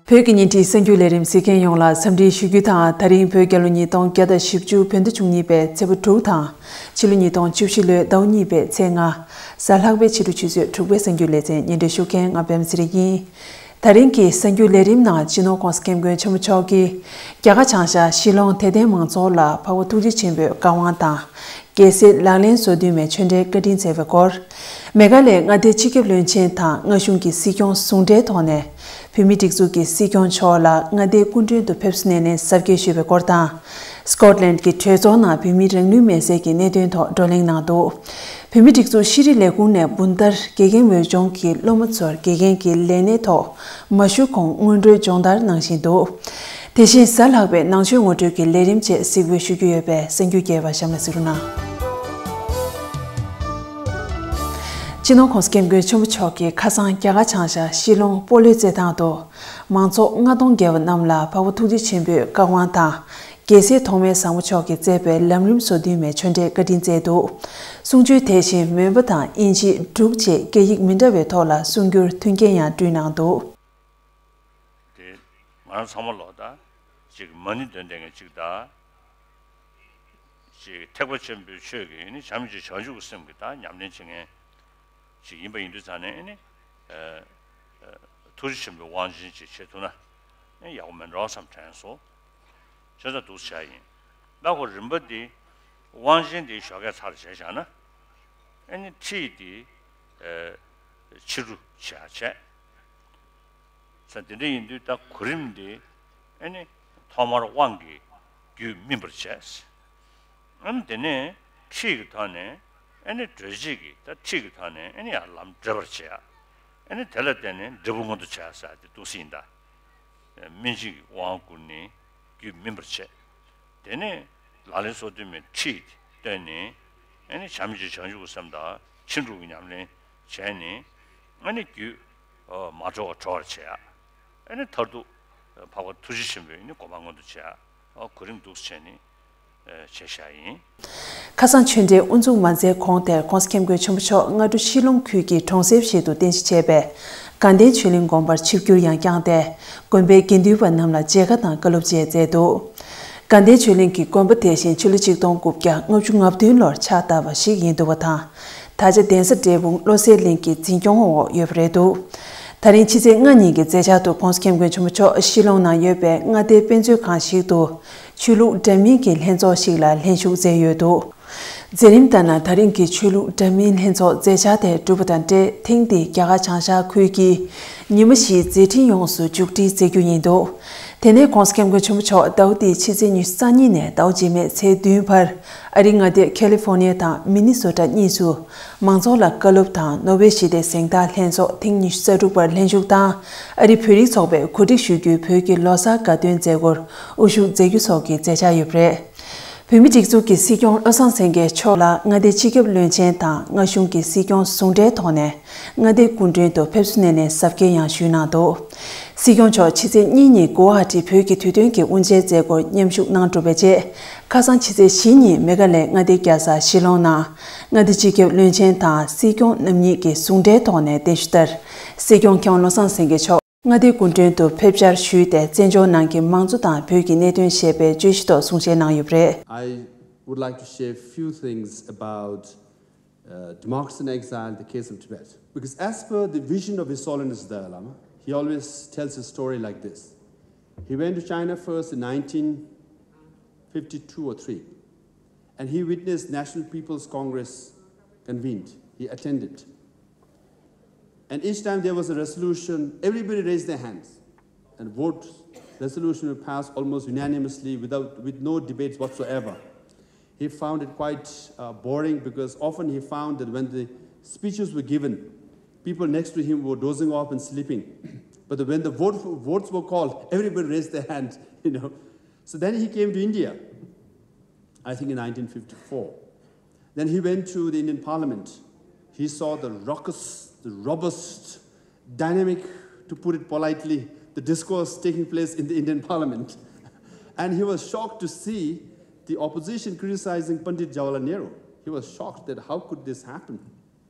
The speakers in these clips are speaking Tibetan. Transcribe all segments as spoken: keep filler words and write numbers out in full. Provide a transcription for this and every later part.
བོད་ཀྱི་ཉིན་བྲིས་གསར་འགྱུར་ལས་རིམ་གཟིགས་མཁན་ཡོངས་ལ་འཚམས་འདྲིའི་ཞུ་རྒྱུ་དང་། ད་རིང་བོད་རྒྱལ་ལོ་ཉིས་སྟོང་བརྒྱ་དང་བཞི་བཅུ་བོད་ཟླ་བཅུ་གཉིས་པའི་ཚེས་པ་དྲུག་དང་། ཕྱི་ལོ་ཉིས་སྟོང་བཅུ་བཞི་ལོའི་ཟླ་བ་གཉིས་པའི་ཚེས་ལྔ། གཟའ་ལྷག་པའི་ཕྱི་དྲོ་ཆུ་ཚོད་དྲུག་པའི་གསར་འགྱུར་ལེ་ཚན་སྙན་སྒྲོན་ཞུ་མཁན་ང་པད་མ་ཚེ་རིང་ཡིན། ད་རིང་གི་གསར་འགྱུར་ལས་རིམ་ནང་སྤྱི་ནོར་༸གོང་ས་༸སྐྱབས་མགོན་ཆེན་པོ་མཆོག་གིས་རྒྱ་གར་བྱང་ཤར་ཤི་ལོང་དད་ལྡན་མང་ཚོགས་ལ་འཕགས་པ་ཐུགས་རྗེ་ཆེན་པོའི་བཀའ་དབང་དང་། རྒྱལ་སྲས་ལག་ལེན་བཟོ་འདུན་མའི་ཆོས་འབྲེལ་བཀའ་དྲིན་སྩལ་བའི་སྐོར། མེ་གྷ་ལའི་མངའ་སྡེའི་སྤྱི་ཁྱབ་བློན་ཆེན་དང་མངའ་གཞུང་གི་སྲིད་སྐྱོང་ཟུང་འབྲེལ་ཐོག་ནས། བོད་མིའི་སྒྲིག་འཛུགས་ཀྱི་སྲིད་སྐྱོང་མཆོག་ལ་མངའ་སྡེའི་སྐུ་མགྲོན་དུ་ཕེབས་བསུ་སྣེ་ལེན་གཟབ་རྒྱས་ཞུས་པའི་སྐོར་དང་། སྐོཊ་ལན་གྱི་གྲོས་ཚོགས་ནང་བོད་མིའི་རང་ལུས་མེར་སྲེག་གི་གནད་དོན་ཐོག་བགྲོ་གླེང་གནང་འདུག་བོད་མིའི་སྒྲིག་འཛུགས་ཤེས་རིག་ལས་ཁུངས་ནས་འབུམ་ལྟར་དགེ་རྒན་འོས་སྦྱོང་གི་སློབ་མ་ཚོར་དགེ་རྒན་གྱི་ལས་གནས་ཐོག་མ་ཞུགས་གོང་སྔོན་འགྲོའི་སྦྱོང་བརྡར་གནང་བཞིན་འདུག་དེ་བཞིན་གཟའ་ལྷག་པའི་ནང་ཆོས་ངོ་སྤྲོད་ཀྱི་ལས་རིམ་བཅས་གཟིགས་འབུལ་ཞུ་རྒྱུ་ཡོད་པས་གསར་འགྱུར་རྒྱས་པ་གཤམ་ལ་གཟིགས་རོགས་གནང་། སྤྱི་ནོར་༸གོང་ས་༸སྐྱབས་མགོན་ཆེན་པོ་མཆོག་གིས་ཁ་སང་རྒྱ་གར་བྱང་ཤར་ཤི་ལོང་སྤོ་ལོའི་རྩེད་ཐང་དུ་མང་ཚོགས་ལྔ་སྟོང་བརྒལ་བ་རྣམས་ལ་འཕགས་པ་ཐུགས་རྗེ་ཆེན་པོའི་བཀའ་དབང་དང་། རྒྱལ་སྲས་ཐོགས་མེད་བཟང་པོ་མཆོག་གིས་མཛད་པའི་ལམ་རིམ་བཟོ་འདུན་མའི་ཆོས་འབྲེལ་བཀའ་དྲིན་སྩལ་འདུག་གསུང་ཆོས་དེ་བཞིན་མོན་པ་དང་དབྱིན་ཇི་འབྲུག་བཅས་སྐད་ཡིག་མི་འདྲ་བའི་ཐོག་ལ་གསུང་སྒྱུར་མཐུན་རྐྱེན་ཡང་བསྐྲུན་གནང་འདུག་དེ་ང་རང་ཚང་མ་ལོག་ད་ཅིག་མ་ཎི་འདོན་བསྡད་མཁན་ཅིག་དང་། ཅིག་ཐེག་པ་ཆེན་པོའི་ཆོས་ཀྱི་ནི་བྱམས་ཀྱི་བྱང་ཆུབ་ཀྱི་སེམས་ཀྱི་ད་ཉམས་ལེན་བྱེད་མཁན་ཅིག་ཡིན་པ་ཡིན་དུས་ཙང་ནས་ནི། ཨ་ཨ་ཐུགས་རྗེ་ཆེན་པོའི་དབང་ཆེན་ཅིག་བྱེད་ཐུབ་ན་ནི་ཡག་པོ་མེད་འགྲོ་བསམ་དྲན་སོང་། བྱས་ཙང་འདུག་སེ་བྱས་ཡིན། ད་ཁོ་རིམ་པ་འདི་དབང་ཆེན་འདི་ཞོགས་ཀས་ཚར་བྱས་བཞག་ན། ཨ་ནི་ཁྲིད་འདི་ཨ་ཕྱི་རུ་བྱས་བྱས། ས་དེ་འདྲ་ཡིན་དུས་ད་གོ་རིམ་འདི་ཨ་ནི་ཐོག་མར་དབང་གི་རྒྱུད་སྨིན་པར་བྱས། ཨ་ནི་དེ་ནས་ཁྲིད་ཀྱི་ཐོག་ནས་ཨ་ནི་གྲོལ་བྱེད་ཀྱི་ད་ཁྲིད་ཀྱི་ཐོག་ནས་ཨ་ནི་ཡང་ལམ་བགྲོད་པར་བྱེད་ཡ། ཨ་ནི་དེ་ལ་བརྟེན་ནས་འབྲས་བུ་མངོན་དུ་བྱས་ས་དེ་འདུག་སེ་ཡིན་ད། སྨིན་བྱེད་ཀྱི་དབང་བསྐུར་ནས་རྒྱུད་སྨིན་པར་བྱེད། དེ་ནས་ལག་ལེན་སོ་བདུན་མའི་ཁྲིད་བཏོན་ནས་ཨ་ནི་བྱམས་ཀྱི་བྱང་ཆུབ་ཀྱི་སེམས་དང་ཕྱིན་དྲུག་གི་ཉམས་ལེན་བྱས་ནས་ཨ་ནི་རྒྱུད་མ་གྲོལ་བ་གྲོལ་བར་བྱེད་ཡ། ཨ་ནི་མཐར་ཐུག་འཕགས་པ་ཐུགས་རྗེ་ཆེན་པོའི་ནི་གོ་འཕང་མངོན་དུ་བྱེད་ཡ། གོ་རིམ་འདུག་སེ་བྱས་ནས་བྱས་བཞག་ཡིན། ཁ་སང་ཆོས་འབྲེལ་དབུ་འཛུགས་མ་མཛད་གོང་དེར་༸གོང་ས་༸སྐྱབས་མགོན་ཆེན་པོ་མཆོག་སྔ་དྲོ་ཤི་ལོང་ཁུལ་གྱི་གྲོང་གསེབ་ཞིག་ཏུ་རྟེན་གཞི་བྱས་པའི་དགའ་ལྡན་ཆོས་གླིང་དགོན་པར་ཆིབས་བསྒྱུར་ཡང་བསྐྱངས་ཏེ། དགོན་པའི་དགེ་འདུན་པ་རྣམས་ལ་མཇལ་ཁ་དང་བཀའ་སློབ་བཅས་མཛད་འདུག་དགའ་ལྡན་ཆོས་གླིང་གི་དགོན་པ་དེ་བཞིན་ཕྱི་ལོ་ཆིག་སྟོང་དགུ་བརྒྱ་ལྔ་བཅུ་ང་བདུན་ལོར་ཕྱག་བཏབ་པ་ཞིག་ཡིན་འདུག་པ་དང་། ད་ཆ་གདན་ས་འབྲས་སྤུངས་བློ་གསལ་གླིང་གི་འཛིན་སྐྱོང་འོག་ཡོད་པ་རེད་འདུག་ད་རིང་ཕྱི་ཚེས་ལྔ་ཉིན་གྱི་མཛད་འཆར་དུ་༸གོང་ས་༸སྐྱབས་མགོན་ཆེན་པོ་མཆོག་ཤི་ལོང་ནང་ཡོད་པའི་མངའ་སྡེའི་དཔེ་མཛོད་ཁང་ཞིག་ཏུ་ཆོས་ལུགས་འདྲ་མིན་གྱི་ལྷན་ཚོགས་ཤིག་ལ་ལྷན་ཞུགས་མཛད་ཡོད་འདུག་མཛད་རིམ་ལྟར་ན། ད་རིང་གི་ཆོས་ལུགས་འདྲ་མིན་ལྷན་ཚོགས་མཛད་འཆར་དེ་གྲུབ་པ་དང་འབྲེལ། ཐེངས་འདིའི་རྒྱ་གར་བྱང་ཤར་ཁུལ་གྱི་ཉི་མ་བཞིའི་མཛད་འཕྲིན་ཡོངས་སུ་མཇུག་སྒྲིལ་མཛད་རྒྱུ་ཡིན་འདུག་དེ་ནས་༸གོང་ས་༸སྐྱབས་མགོན་ཆེན་པོ་མཆོག་ཟླ་བ་འདིའི་ཕྱི་ཚེས་ཉི་ཤུ་རྩ་གཉིས་ནས་ཟླ་བ་རྗེས་མའི་ཚེས་བདུན་བར། ཨ་རིའི་མངའ་སྡེ་ཁ་ལི་ཧྥོ་ནི་ཡ་དང་མི་ནི་སོ་ཊ་གཉིས་སུ་མང་ཚོགས་ལ་བཀའ་སློབ་དང་ནོ་བེལ་ཞི་བདེའི་གཟེངས་རྟགས་ལྷན་ཚོགས་ཐེངས་ཉི་ཤུ་རྩ་དྲུག་པར་ལྷན་ཞུགས་དང་། ཨ་རིའི་བོད་རིགས་ཚོགས་པས་གོ་སྒྲིག་ཞུ་རྒྱུའི་བོད་ཀྱི་ལོ་གསར་དགའ་སྟོན་མཛད་སྒོར་དབུ་བཞུགས་མཛད་རྒྱུ་སོགས་ཀྱི་མཛད་འཆར་ཡོད་པ་རེད། བོད་མིའི་སྒྲིག་འཛུགས་ཀྱི་སྲིད་སྐྱོང་བློ་བཟང་སེང་གེ་མཆོག་ལ་མངའ་སྡེའི་སྤྱི་ཁྱབ་བློན་ཆེན་དང་མངའ་གཞུང་གི་སྲིད་སྐྱོང་ཟུང་འབྲེལ་ཐོག་ནས་མངའ་སྡེའི་སྐུ་མགྲོན་དུ་ཕེབས་བསུ་སྣེ་ལེན་གཟབ་རྒྱས་ཡང་ཞུས་གནང་འདུག་སྲིད་སྐྱོང་མཆོག་ཕྱི་ཚེས་གཉིས་ཉིན་གུ་ཝ་ཧ་ཊི་བོད་ཀྱི་དུས་སྟོན་གྱི་དབུ་འབྱེད་མཛད་སྒོར་མཉམ་ཞུགས་གནང་གྲུབ་པའི་རྗེས། ཁ་སང་ཕྱི་ཚེས་བཞི་ཉིན་མེ་གྷ་ལའི་མངའ་སྡེའི་རྒྱལ་ས་ཤི་ལོང་ནང་མངའ་སྡེའི་སྤྱི་ཁྱབ་བློན་ཆེན་དང་སྲིད་སྐྱོང་རྣམ་གཉིས་ཀྱི་ཟུང་འབྲེལ་ཐོག་ནས་གདན་ཞུ་ལྟར། སྲིད་སྐྱོང་མཁས་དབང་བློ་བཟང་སེང་གེ་མཆོག་མངའ་སྡེའི་སྐུ་མགྲོན་དུ་ཕེབས་བཅར་ཞུས་ཏེ། བཙན་བྱོལ་ནང་གི་མང་གཙོ་དང་བོད་ཀྱི་གནད་དོན་ཞེས་པའི་བརྗོད་གཞི་ཐོག་གསུང་བཤད་གནང་ཡོད་པ་རེད། I would like to share a few things about uh, democracy in exile, the case of Tibet. Because as per the vision of His Holiness the Dalai Lama, he always tells a story like this. He went to China first in nineteen fifty-two or three, and he witnessed National People's Congress convened. He attended. And each time there was a resolution, everybody raised their hands and votes. Resolution would pass almost unanimously without, with no debates whatsoever. He found it quite uh, boring because often he found that when the speeches were given, people next to him were dozing off and sleeping. But when the vote, votes were called, everybody raised their hand, you know. So then he came to India, I think in nineteen fifty-four. Then he went to the Indian Parliament. He saw the raucous, the robust, dynamic, to put it politely, the discourse taking place in the Indian Parliament. And he was shocked to see the opposition criticizing Pandit Jawaharlal Nehru. He was shocked that how could this happen?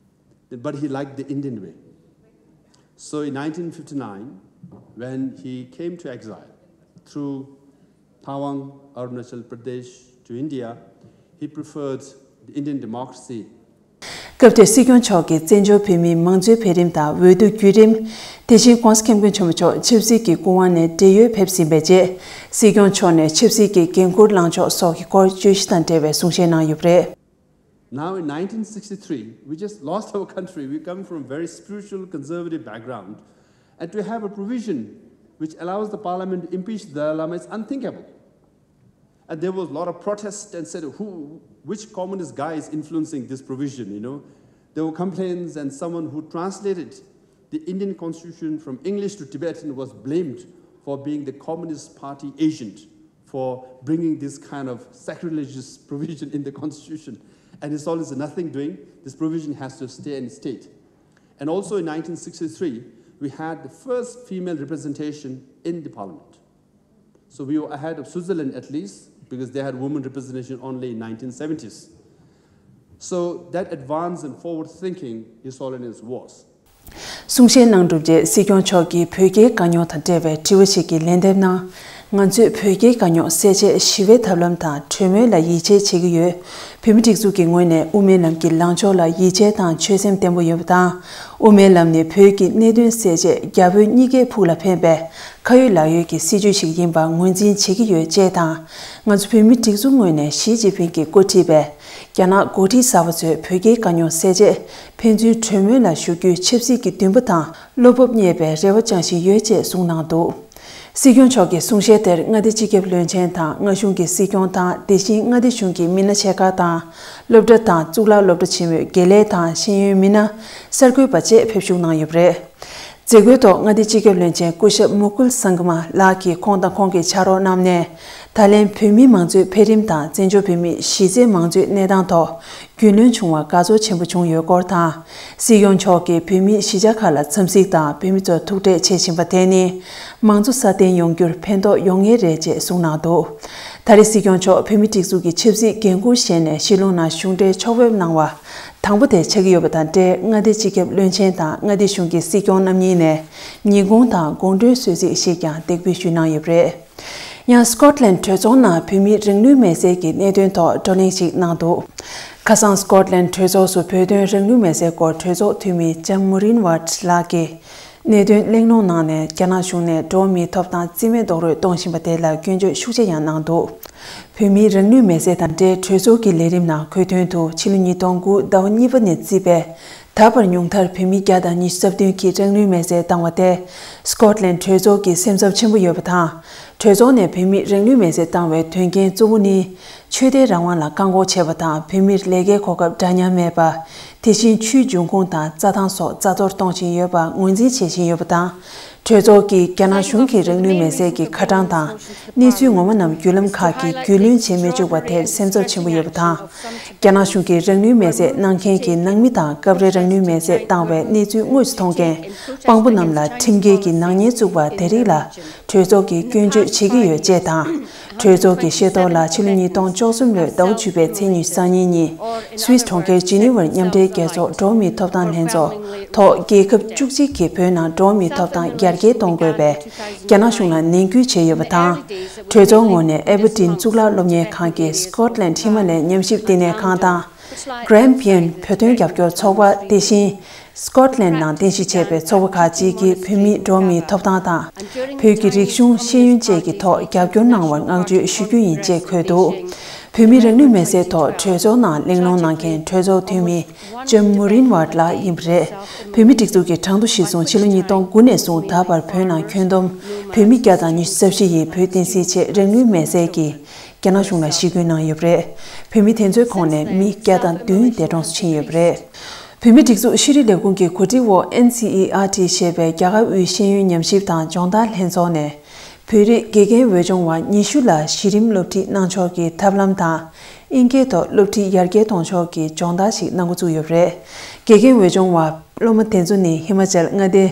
But he liked the Indian way. So in nineteen fifty-nine, When he came to exile through Tawang, Arunachal Pradesh to India, he preferred the Indian democracy. སྐབས་དེར་སྲིད་སྐྱོང་མཆོག་གིས་བཙན་བྱོལ་བོད་མིའི་མང་གཙོའི་འཕེལ་རིམ་དང་འོས་བསྡུ་བརྒྱུད་རིམ། དེ་བཞིན་༸གོང་ས་༸སྐྱབས་མགོན་ཆེན་པོ་མཆོག་ཆབ་སྲིད་ཀྱི་སྐུ་དབང་ནས་བགྲེས་ཡོལ་ཕེབས་ཟིན་པའི་རྗེས། སྲིད་སྐྱོང་མཆོག་ནས་ཆབ་སྲིད་ཀྱི་འགན་འཁུར་བླངས་ཕྱོགས་སོགས་ཀྱི་སྐོར་བརྗོད་གཞི་དང་འབྲེལ་བའི་གསུང་བཤད་གནང་ཡོད་པ་རེད། Now, in nineteen sixty-three, we just lost our country. We come from a very spiritual, conservative background. And to have a provision which allows the parliament to impeach the Dalai Lama is unthinkable. And there was a lot of protest and said, "Who, which communist guy is influencing this provision?" You know, there were complaints, and someone who translated the Indian constitution from English to Tibetan was blamed for being the Communist Party agent for bringing this kind of sacrilegious provision in the constitution. And it's all is nothing doing. This provision has to stay and state. And also in nineteen sixty-three, we had the first female representation in the parliament. So we were ahead of Switzerland at least, because they had women representation only in nineteen seventies. So that advance and forward thinking His Holiness was. གསུང་བཤད་གནང་གྲུབ་རྗེས་སྲིད་སྐྱོང་མཆོག་གིས་བོད་རྒྱའི་དཀའ་རྙོག་དང་འབྲེལ་བའི་དྲི་བ་ཞིག་གི་ལན་འདེབས་གནང་། ང་ཚོས་བོད་རྒྱའི་དཀའ་རྙོག་སེལ་ཆེད་ཞི་བའི་ཐབས་ལམ་དང་གྲོས་མོལ་ལ་ཡིད་ཆེས་བྱེད་ཀྱི་ཡོད། བོད་མིའི་སྒྲིག་འཛུགས་ཀྱི་ངོས་ནས་དབུ་མའི་ལམ་གྱི་ལངས་ཕྱོགས་ལ་ཡིད་ཆེས་དང་ཆོད་སེམས་བརྟན་པོ་ཡོད་པ་དང་། དབུ་མའི་ལམ་ནི་བོད་ཀྱི་གནད་དོན་སེལ་ཆེད་རྒྱ་བོད་གཉིས་ཀའི་ཕུགས་ལ་ཕན་པའི་ཁ་ཡོད་ལག་ཡོད་ཀྱི་སྲིད་བྱུས་ཤིག་ཡིན་པ་ངོས་འཛིན་བྱེད་ཀྱི་ཡོད་ཅེས་དང་། ང་ཚོ་བོད་མིའི་སྒྲིག་འཛུགས་ངོས་ནས་ཞི་ཅིན་ཕིང་གིས་འགོ་ཁྲིད་པའི་རྒྱ་ནག་འགོ་ཁྲིད་གསར་པ་ཚོས་བོད་རྒྱའི་དཀའ་རྙོག་སེལ་ཆེད་ཕན་ཚུན་གྲོས་མོལ་ལ་ཞུགས་རྒྱུའི་ཆབ་སྲིད་ཀྱི་འདུན་པ་དང་བློ་སྤོབས་རྙེད་པའི་རེ་བ་བཅངས་བཞིན་ཡོད་ཅེས་གསུངས་གནང་འདུག། སྲིད་སྐྱོང་མཆོག་གི་གསུང་བཤད་དེར་མངའ་སྡེ་སྤྱི་ཁྱབ་བློན་ཆེན་དང་མངའ་གཞུང་གི་སྲིད་སྐྱོང་དང་། དེ་བཞིན་མངའ་སྡེ་གཞུང་གི་མི་སྣ་ཆེ་ཁག་དང་། སློབ་གྲྭ་དང་གཙུག་ལག་སློབ་གྲྭ་ཆེན་མོའི་དགེ་ལས་དང་ཤེས་ཡོན་མི་སྣ། གསར་འགོད་པ་བཅས་ཕེབས་ཞུགས་གནང་ཡོད་པ་རེད། མཛད་སྒོའི་ཐོག་མངའ་སྡེ་སྤྱི་ཁྱབ་བློན་ཆེན་སྐུ་ཞབས་མུ་ཀུལ་སང་ཀ་མ་ལགས་ཀྱིས་ཁོང་དང་ཁོང་གི་ཕྱག་རོགས་རྣམས་ནས། ད་ལན་བོད་མིའི་མང་གཙོའི་འཕེལ་རིམ་དང་བཙན་བྱོལ་བོད་མིའི་གཞི་རྩའི་མང་གཙོའི་གནས་སྟངས་ཐོག་རྒྱུས་ལོན་བྱུང་བར་དགའ་ཚོར་ཆེན་པོ་བྱུང་ཡོད་སྐོར་དང་། སྲིད་སྐྱོང་མཆོག་གིས་བོད་མིའི་གཞིས་ཆགས་ཁག་ལ་འཚམས་གཟིགས་དང་བོད་མི་ཚོར་ཐུག་འཕྲད་བྱེད་བཞིན་པ་དེ་ནི། མང་གཙོ་སྲ་བརྟན་ཡོང་རྒྱུར་ཕན་ཐོགས་ཡོང་ངེས་རེད་ཅེས་གསུངས་གནང་འདུག། ད་རེས་སྲིད་སྐྱོང་མཆོག་བོད་མིའི་སྒྲིག་འཛུགས་ཀྱི་ཆབ་སྲིད་འགན་འཁུར་བཞེས་ནས་ཕྱི་ལོགས་ནང་གཞུང་འབྲེལ་ཕྱོགས་ཕེབས་གནང་བ་དང་པོ་དེ་ཆགས་ཀྱི་ཡོད་པ་དང་འབྲེལ། མངའ་སྡེ་སྤྱི་ཁྱབ་བློན་ཆེན་དང་མངའ་སྡེ་གཞུང་གི་སྲིད་སྐྱོང་རྣམ་གཉིས་ནས་ཉིན་གུང་དང་དགོང་དྲོའི་གསོལ་ཚིགས་ཤིག་ཀྱང་འདེགས་འབུལ་ཞུས་གནང་ཡོད་པ་རེད། ཡང་སི་ཀོཊ་ལན་གྲོས་ཚོགས་ནང་བོད་མིའི་རིང་ལུགས་མེལ་ཚེ་གི་གནད་དོན་ཐོག་བགྲོ་གླེང་ཞིག་གནང་འདུག། ཁ་སང་སི་ཀོཊ་ལན་གྲོས་ཚོགས་སུ་བོད་དོན་རིང་ལུགས་མེལ་ཚེ་སྐོར་གྲོས་ཚོགས་འཐུས་མི་ལྕམ་མུ་རིན་ཝར་ལགས་ཀྱིས་གནད་དོན་གླེང་སློང་གནང་ནས། རྒྱ་ནག་གཞུང་ནས་འགྲོ་བ་མིའི་ཐོབ་ཐང་རྩིས་མེད་རྡོག་རོལ་གཏོང་བཞིན་པ་དེ་ལ་སྐྱོན་བརྗོད་ཤུགས་ཆེ་ཡང་གནང་འདུག། བོད་མིའི་རིང་ལུགས་མེལ་ཚེ་དང་འབྲེལ་གྲོས་ཚོགས་ཀྱི་ལས་རིམ་ནང་འཁོད་དོན་དུ། ཕྱི་ལོ་ཉིས་སྟོང་དགུ་ཟླ་བ་གཉིས་པ་ནས་བརྩིས་པའི་ད་བར་ཉུང་མཐར་བོད་མི་བརྒྱ་དང་ཉི་ཤུ་རྩ་བདུན་གྱིས་རིང་ལུགས་མེལ་ཚེ་བཏང་བ་དེ་སི་ཀོཊ་ལན་གྲོས་ཚོགས་ཀྱིས་སེམས་འཚབ་ཆེན་པོ་ཡོད་པ་དང་། གྲོས་ཚོགས་ནས་བོད་མིར་རིང་ལུགས་མེལ་ཚེ་བཏང་བའི་དོན་རྐྱེན་གཙོ་བོ་ནི། ཆོས་དད་རང་དབང་ལ་བཀག་འགོག་བྱས་པ་དང་། བོད་མིར་ལས་ཀའི་གོ་སྐབས་འདྲ་མཉམ་མེད་པ། དེ་བཞིན་ཆུའི་འབྱུང་ཁུངས་དང་རྩྭ་ཐང་སོགས་རྩ་གཏོར་གཏོང་བཞིན་ཡོད་པ་ངོས་འཛིན་བྱེད་བཞིན་ཡོད་པ་དང་། གྲོས་ཚོགས་ཀྱིས་རྒྱ་ནག་གཞུང་གི་རིང་ལུགས་མེལ་ཚེ་གི་ཁ་གྲངས་དང་། གནས་ཚུལ་ངོ་མ་རྣམས་བརྒྱུད་ལམ་ཁག་གིས་རྒྱུས་ལོན་བྱེད་མི་བཅུག་པ་དེར་སེམས་འཚབ་ཆེན་པོ་ཡོད་པ་དང་། རྒྱ་ནག་གཞུང་གིས་རིང་ལུགས་མེལ་ཚེ་གནང་མཁན་གྱི་ནང་མི་དང་སྐབས་རེ་རིང་ལུགས་མེལ་ཚེ་བཏང་བའི་གནས་ཚུལ་དངོས་སུ་མཐོང་མཁན་དཔང་པོ་རྣམས་ལ་ཁྲིམས་འགལ་གྱི་ནག་ཉེས་བཙུགས་པ་དེ་རིགས་ལ་གྲོས་ཚོགས་ཀྱིས་སྐྱོན་བརྗོད་བྱེད་ཀྱི་ཡོད་ཅེས་དང་། གྲོས་ཚོགས་ཀྱི་ཤེས་རྟོགས་ལ་ཕྱི་ལོ་ཉིས་སྟོང་བཅུ་གསུམ་ལོའི་ཟླ་བ་བཅུ་པའི་ཚེས་ཉི་ཤུ་རྩ་གཉིས་ཉིན་སུད་སི་གྲོང་ཁྱེར་ཇི་ནི་ཝར་མཉམ་འབྲེལ་རྒྱལ་ཚོགས་འགྲོ་བ་མིའི་ཐོབ་ཐང་ལྷན་ཚོགས་ཐོག་རྒྱལ་ཁབ་བཅུ་གཅིག་གིས་བོད་ནང་འགྲོ་བ་མིའི་ཐོབ་ཐང་རྒྱ་སྐྱེད་གཏོང་དགོས་པའི་རྒྱ་ནག་གཞུང་ལ་ནན་སྐུལ་བྱས་ཡོད་པ་དང་། གྲོས་ཚོགས་ངོས་ནས་ཨེ་བར་ཏིན་གཙུག་ལག་སློབ་གཉེར་ཁང་གི་སི་ཀོཊ་ལན་ཧི་མ་ལའི་ཉམས་ཞིབ་བསྟི་གནས་ཁང་དང་། གྷ་རན་ཌི་བྷི་ཡན་བོད་དོན་རྒྱབ་སྐྱོར་ཚོགས་པ། དེ་བཞིན་སི་ཀོཊ་ལན་ནང་རྟེན་གཞི་བྱས་པའི་ཚོགས་པ་ཁག་ཅིག་གིས་བོད་མིའི་འགྲོ་བ་མིའི་ཐོབ་ཐང་དང་། བོད་ཀྱི་རིག་གཞུང་། ཤེས་ཡོན་བཅས་ཀྱི་ཐོག་རྒྱབ་སྐྱོར་གནང་བར་བསྔགས་བརྗོད་ཞུ་རྒྱུ་ཡིན་ཅེས་འཁོད་འདུག། བོད་མིའི་རིང་ལུགས་མེལ་ཚེའི་ཐོག་གྲོས་ཚོགས་ནང་གླེང་སློང་གནང་མཁན་གྲོས་ཚོགས་འཐུས་མི་ལྕམ་མུ་རིན་ཝར་ལགས་ཡིན་པ་རེད། བོད་མིའི་སྒྲིག་འཛུགས་ཀྱི་གྲངས་ཐོ་གཞིར་བཟུང་ཕྱི་ལོ་ཉིས་སྟོང་དགུ་ནས་བཟུང་ད་བར་བོད་ནང་ཁྱོན་བསྡོམས་བོད་མི་བརྒྱ་དང་ཉི་ཤུ་རྩ་བཞི་ཡིས་བོད་བསྟན་སྲིད་ཆེད་རིང་ལུགས་མེལ་ཚེ་གྱིས་རྒྱ་ནག་གཞུང་ལ་ཞི་རྒོལ་གནང་ཡོད་པ་རེད། བོད་མི་དེ་ཚོའི་ཁོངས་ནས་མི་བརྒྱ་དང་བདུན་འདས་གྲོངས་སུ་ཕྱིན་ཡོད་པ་རེད། བོད་མིའི་སྒྲིག་འཛུགས་ཤེས་རིག་ལས་ཁུངས་ཀྱི་གོ་སྒྲིག་འོག་ཨེན་སི་ཨི་ཨར་ཊི་ཞེས་པའི་རྒྱ་གར་དབུས་ཤེས་ཡོན་ཉམས་ཞིབ་དང་སྦྱོང་བརྡར་ལྷན་ཚོགས་ནས། བོད་རིགས་དགེ་རྒན་འོས་སྦྱོང་བ་ཉི་ཤུ་ལ་གཞི་རིམ་སློབ་ཁྲིད་གནང་ཕྱོགས་ཀྱི་ཐབས་ལམ་དང་། ཨིན་སྐད་ཐོག་སློབ་ཁྲིད་ཡར་རྒྱས་གཏོང་ཕྱོགས་ཀྱི་སྦྱོང་བརྡར་ཞིག་གནང་འགོ་བཙུགས་ཡོད་པ་རེད། དགེ་རྒན་འོས་སྦྱོང་བ་སློབ་མ་དེ་ཚོ་ནི་ཧི་མ་ཅལ་མངའ་སྡེ་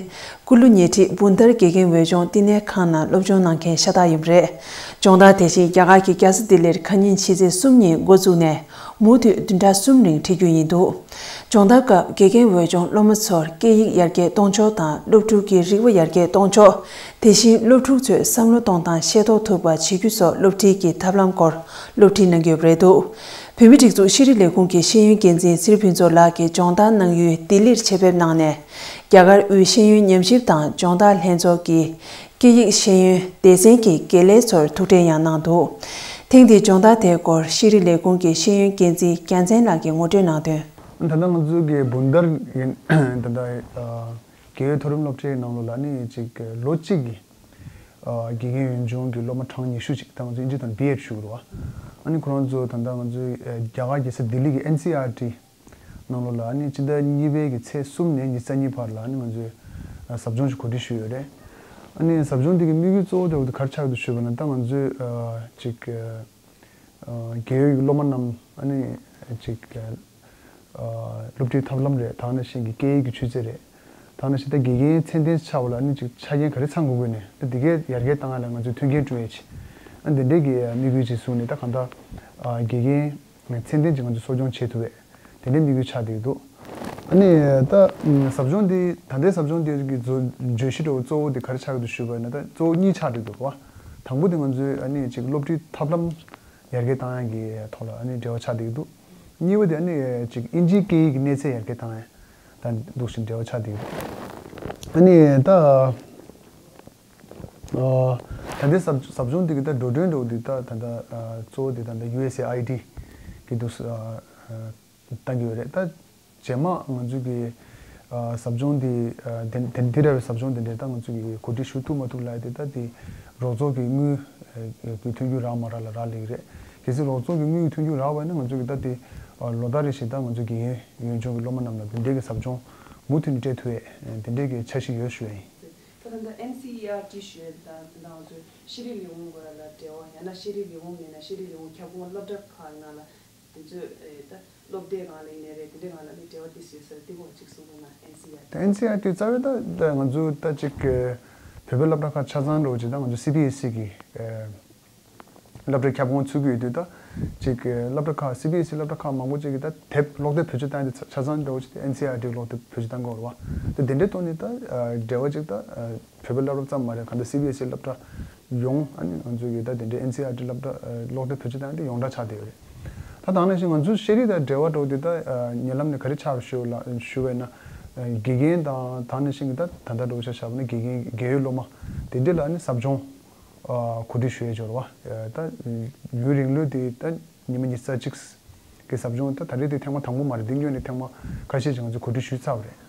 ཀུ་ལུ་ཉེ་འཁྲིས་བུན་དར་དགེ་རྒན་འོས་སྦྱོང་བསྟི་གནས་ཁང་ནང་སློབ་སྦྱོང་གནང་མཁན་ཤ་སྟག་ཡིན་པ་རེད། སྦྱོང་བརྡར་དེ་བཞིན་རྒྱ་གར་གྱི་རྒྱལ་ས་ལྡི་ལིར་ཁ་ཉིན་ཕྱི་ཚེས་གསུམ་ཉིན་འགོ་བཙུགས་ནས། མུ་མཐུད་བདུན་ཕྲག་གསུམ་རིང་འཁྲིད་རྒྱུ་ཡིན་འདུག་སྦྱོང་བརྡར་སྐབས་དགེ་རྒན་འོས་སྦྱོང་སློབ་མ་ཚོར་སྐད་ཡིག་ཡར་རྒྱས་གཏོང་ཕྱོགས་དང་སློབ་ཕྲུག་གི་རིག་པ་ཡར་རྒྱས་གཏོང་ཕྱོགས། དེ་བཞིན་སློབ་ཕྲུག་ཚོས་བསམ་བློ་གཏོང་སྟངས་ཤེས་རྟོགས་ཐུབ་པ་བྱེད་རྒྱུ་སོགས་སློབ་ཁྲིད་ཀྱི་ཐབས་ལམ་སྐོར་སློབ་ཁྲིད་གནང་གི་ཡོད་པ་རེད་འདུག་བོད་མིའི་སྒྲིག་འཛུགས་ཤེས་རིག་ལས་ཁུངས་ཀྱི་ཤེས་ཡོན་འགན་འཛིན་ཚེ་རིང་ཕུན་ཚོགས་ལགས་ཀྱིས་སྦྱོང་བརྡར་གནང་ཡུལ་ལྡི་ལིར་ཆེད་ཕེབས་གནང་ནས། རྒྱ་གར་དབུས་ཤེས་ཡོན་ཉམས་ཞིབ་དང་སྦྱོང་བརྡར་ལྷན་ཚོགས་ཀྱི་སྐད་ཡིག་ཤེས་ཡོན་སྡེ་ཚན་གྱི་དགེ་ལས་ཚོར་ཐུག་འཕྲད་ཡང་གནང་འདུག་ཐེངས་འདིའི་སྦྱོང་བརྡར་དེའི་སྐོར་ཤེས་རིག་ལས་ཁུངས་ཀྱི་ཤེས་ཡོན་འགན་འཛིན་རྒྱལ་མཚན་ལགས་ཀྱིས་ངོ་སྤྲོད་གནང་དོན། ད་ལྟ་ང་ཚོའི་གི་བུན་དར་གྱི་ད་ལྟ་ཨ་དགེ་འོས་མཐོ་རིམ་སློབ་གྲྭའི་ནང་ལོགས་ལ་ནི་ཅིག་ལོ་གཅིག་གི་ཨ་དགེ་རྒན་ཡོན་སྦྱོང་གི་སློབ་མ་གྲངས་ཉི་ཤུ་ཅིག་ད་ང་ཚོ་ཨིན་ཇི་དང་བི་ཨེཌ་ཞུ་གི་རེད་བ། ཨ་ནི་ཁོ་རང་ཚོ་ད་ལྟ་ང་ཚོའི་ཨ་རྒྱ་གར་རྒྱལ་ས་ལྡི་ལི་གི་ཨེན་སི་ཨར་ཊི་ནང་ལོགས་ལ་ཨ་ནི་སྤྱི་ཟླ་གཉིས་པའི་གི་ཚེས་གསུམ་ནས་ཉི་ཤུ་རྩ་གཉིས་བར་ལ་ཨ་ནི་ང་ཚོས་ཨ་ཟབ་སྦྱོང་ཞིག་གོ་སྒྲིག་ཞུས་ཡོད་རེད། ཨ་ནི་ཟབ་སྦྱོང་འདི་གི་དམིགས་ཡུལ་གཙོ་བོ་དེ་འོ་དེ་ག་རེ་ཆགས་ཀྱི་འདུག་ཞུས་པ་ན་ད་ང་ཚོས་ཨ་ཅིག་ཨ་ཨ་རྒས་ཡོལ་གྱི་སློབ་མ་རྣམས་ཨ་ནི་ཅིག་ཨ་སློབ་ཁྲིད་ཐབས་ལམ་རེད། ད་ག་ནང་བཞིན་གྱི་སྐད་ཡིག་གི་ཆུ་ཚད་རེད། ད་ག་ནང་བཞིན་ད་དགེ་རྒན་ཚད་ལྡན་ཆགས་པ་ལ་ཨ་ནི་ཅིག་ཆ་རྐྱེན་ག་རེ་ཚང་དགོས་དགོས་ནས་ད་འདི་གའི་ཡར་རྒྱས་བཏང་ཡ་ལ་ང་ཚོས་མཐུན་རྐྱེན་བསྐྲུན་ཡས་ཆེད་ཨ་འདི་འདྲའི་གི་དམིགས་ཡུལ་ཅིག་བཟུང་ནས་ད་གང་ལྟར་ཨ་དགེ་རྒན་ཚད་ལྡན་ཅིག་ང་ཚོས་གསོ་སྐྱོང་བྱེད་ཐུབ་པའི་དེ་འདྲའི་དམིགས་ཡུལ་ཆགས་བསྡད་ཀྱི་འདུག་ཨ་ནི་ད་ཟབ་སྦྱོང་འདི་ད་ལྟའི་ཟབ་སྦྱོང་འདི་གི་བརྗོད་བརྗོད་གཞི་འདྲ་བོ་གཙོ་བོ་འདི་ག་རེ་ཆགས་ཀྱི་འདུག་ཞུས་པ་ཡིན་ན་ད་གཙོ་བོ་གཉིས་ཆགས་བསྡད་འདུག་བ། དང་པོ་དེ་ང་ཚོའི་ཨ་ནི་ཅིག་སློབ་ཁྲིད་ཐབས་ལམ་ཡར་རྒྱས་བཏང་ཡག་གི་ཐོག་ལ་ཨ་ནི་འབྲེལ་བ་ཆགས་བསྡད་ཀྱི་འདུག་གཉིས་པ་དེ་ཨ་ནི་ཅིག་ཨིན་ཇིའི་སྐད་ཡིག་གི་གནས་ཚད་ཡར་རྒྱས་བཏང་ཡག་དང་འདུག་སེ་འབྲེལ་བ་ཆགས་བསྡད་ཀྱི་འདུག་ཨ་ནི་ད། ཨ་ད་ལྟའི་ཟབ་ཟབ་སྦྱོང་འདི་གི་ད་འགྲོ་གྲོན་འདྲ་བོ་འདི་ད་ད་ལྟ་ཨ་གཙོ་བོ་འདི་ད་ལྟ་ཡུ་ཨེས་ཨེ་ཨའི་ཌི་གི་འདུག་ཨ་ཨ་བཏང་གི་ཡོད་རེད། ད་རྗེས་མ་ང་ཚོའི་གི་ཨ་ཟབ་སྦྱོང་འདི་ཨ་དེ་དེ་འདི་འདྲ་བའི་ཟབ་སྦྱོང་འདི་འདྲ་ད་ང་ཚོའི་གི་གོ་སྒྲིག་ཞུ་ཐུབ་མ་ཐུབ་ལ་དེ་ད་དེ་རོགས་ཚོགས་ཀྱི་དངུལ་ཨ་གི་མཐུན་འགྱུར་རག་མ་རག་ལ་རག་ལས་ཀྱི་རེད། གལ་སྲིད་རོགས་ཚོགས་ཀྱི་དངུལ་གྱི་མཐུན་འགྱུར་རག་པ་ཡིན་ན་ང་ཚོའི་གི་ད་དེ་ཨ་ལོ་ལྟར་རེ་བཞིན་ད་ང་ཚོའི་དགེ་རྒན་ཡོན་སྦྱོང་གི་སློབ་མ་རྣམས་ལ་འདི་འདྲའི་གི་ཟབ་སྦྱོང་མུ་མཐུད་ནས་སྤྲད་ཐུབ་ཡས་དེ་འདྲའི་གི་འཆར་གཞི་ཡོད་ཞུ་ཡས་ཡིན། ད་ལྟ་ཨེན་སི་ཨི་ཨར་ཊི་ཞུ་ཡས་དང་དེ་ནང་ང་ཚོའི་ཤེས་རིག་ལས་ཁུངས་སྐོར་ལ་འབྲེལ་བ་ཡང་ན་ཤེས་རིག་ལས་ཁུངས་མིན་ན་ཤེས་རིག་ལས་ཁུངས་ཁྱབ་ཁོངས་སློབ་གྲྭ་ཁག་ནང་ལ་དེ་ཚོའི་ཨེ་ད་སློབ་སྡེ་ནང་ལ་ཡིན་ནའི་རེད། དེ་འདྲའི་ནང་ལ་ནི་འབྲེལ་བ་ཏོག་ཙམ་ཡོད་ས་རེད། དེ་སྐོར་ཅིག་གསུང་རོགས་གནང་། ཨེན་སི་ཨི་ཨར་ཊི། ད་ཨེན་སི་ཨི་ཨར་ཊི་རྩ་བའི་ད་ད་ང་ཚོ་ད་ཅིག་བོད་པའི་སློབ་གྲྭ་ཁག་ཆ་ཚང་འདྲ་བོ་ཅིག་ད་ང་ཚོ་སི་བི་ཨེ་སི་གི་ཨེ་སློབ་གྲྭའི་ཁྱབ་ཁོངས་ཚུད་ཀྱི་ཡོད་དུས་ད་ཅིག་སློབ་གྲྭ་ཁག་སི་བི་ཨེ་སི་སློབ་གྲྭ་ཁག་མང་པོ་ཅིག་གིས་ད་དེབ་ཀློག་དེབ་བེད་སྤྱོད་བཏང་ཡ་དེ་ཆ་ཚང་འདྲ་བོ་ཅིག་དེ་ཨེན་སི་ཨི་ཨར་ཊི་ཀློག་དེབ་བེད་སྤྱོད་བཏང་གི་ཡོད་རེད་བ། དེ་དེ་འདྲའི་ཐོག་ནས་ད་འབྲེལ་བ་ཅིག་ད་བོད་པའི་སློབ་གྲྭ་ཙམ་མ་རེད། གང་ལྟར་སི་བི་ཨེ་སི་སློབ་གྲྭ་ཡོངས་ཨ་ནི་ང་ཚོ་གི་ད་དེ་འདྲའི་ཨེན་སི་ཨི་ཨར་ཊི་སློབ་གྲྭ་ཀློག་དེབ་བེད་སྤྱོད་བཏང་ཡ་དེ་ཡོངས་གྲགས་ཆགས་བསྡད་ཡོད་རེད། ད་དེ་ནང་བཞིན་ང་ཚོའི་ཤེས་རིག་དང་འབྲེལ་བ་འདྲ་བོ་དེ་ད་ཉེ་ལམ་ནས་ག་རེ་ཆགས་ཞུ་ལ་ཞུ་བས་ན་དགེ་རྒན་དང་དེ་ནང་བཞིན་གི་ད་ད་ལྟ་འདྲ་བོ་ཆ་བཞག་པ་ན་དགེ་རྒན་རྒས་ཡོལ་སློབ་མ་དེ་འདྲ་ལ་ཨ་ནི་ཟབ་སྦྱོང་གོ་སྒྲིག་ཞུ་ཡས་འབྱོར་བ། ད་ཡུན་རིང་ལོས་དེ་ད་ཉི་མ་ཉི་ཤུ་རྩ་གཅིག་གི་ཟབ་སྦྱོང་ད་ད་རེས་དེ་ཐེངས་མ་དང་པོ་མ་རེད། འདི་སྔོན་ནས་ཐེངས་མ་ཁ་ཤས་ཅིག་ང་ཚོས་གོ་སྒྲིག་ཞུས་ཚར་བ་རེད།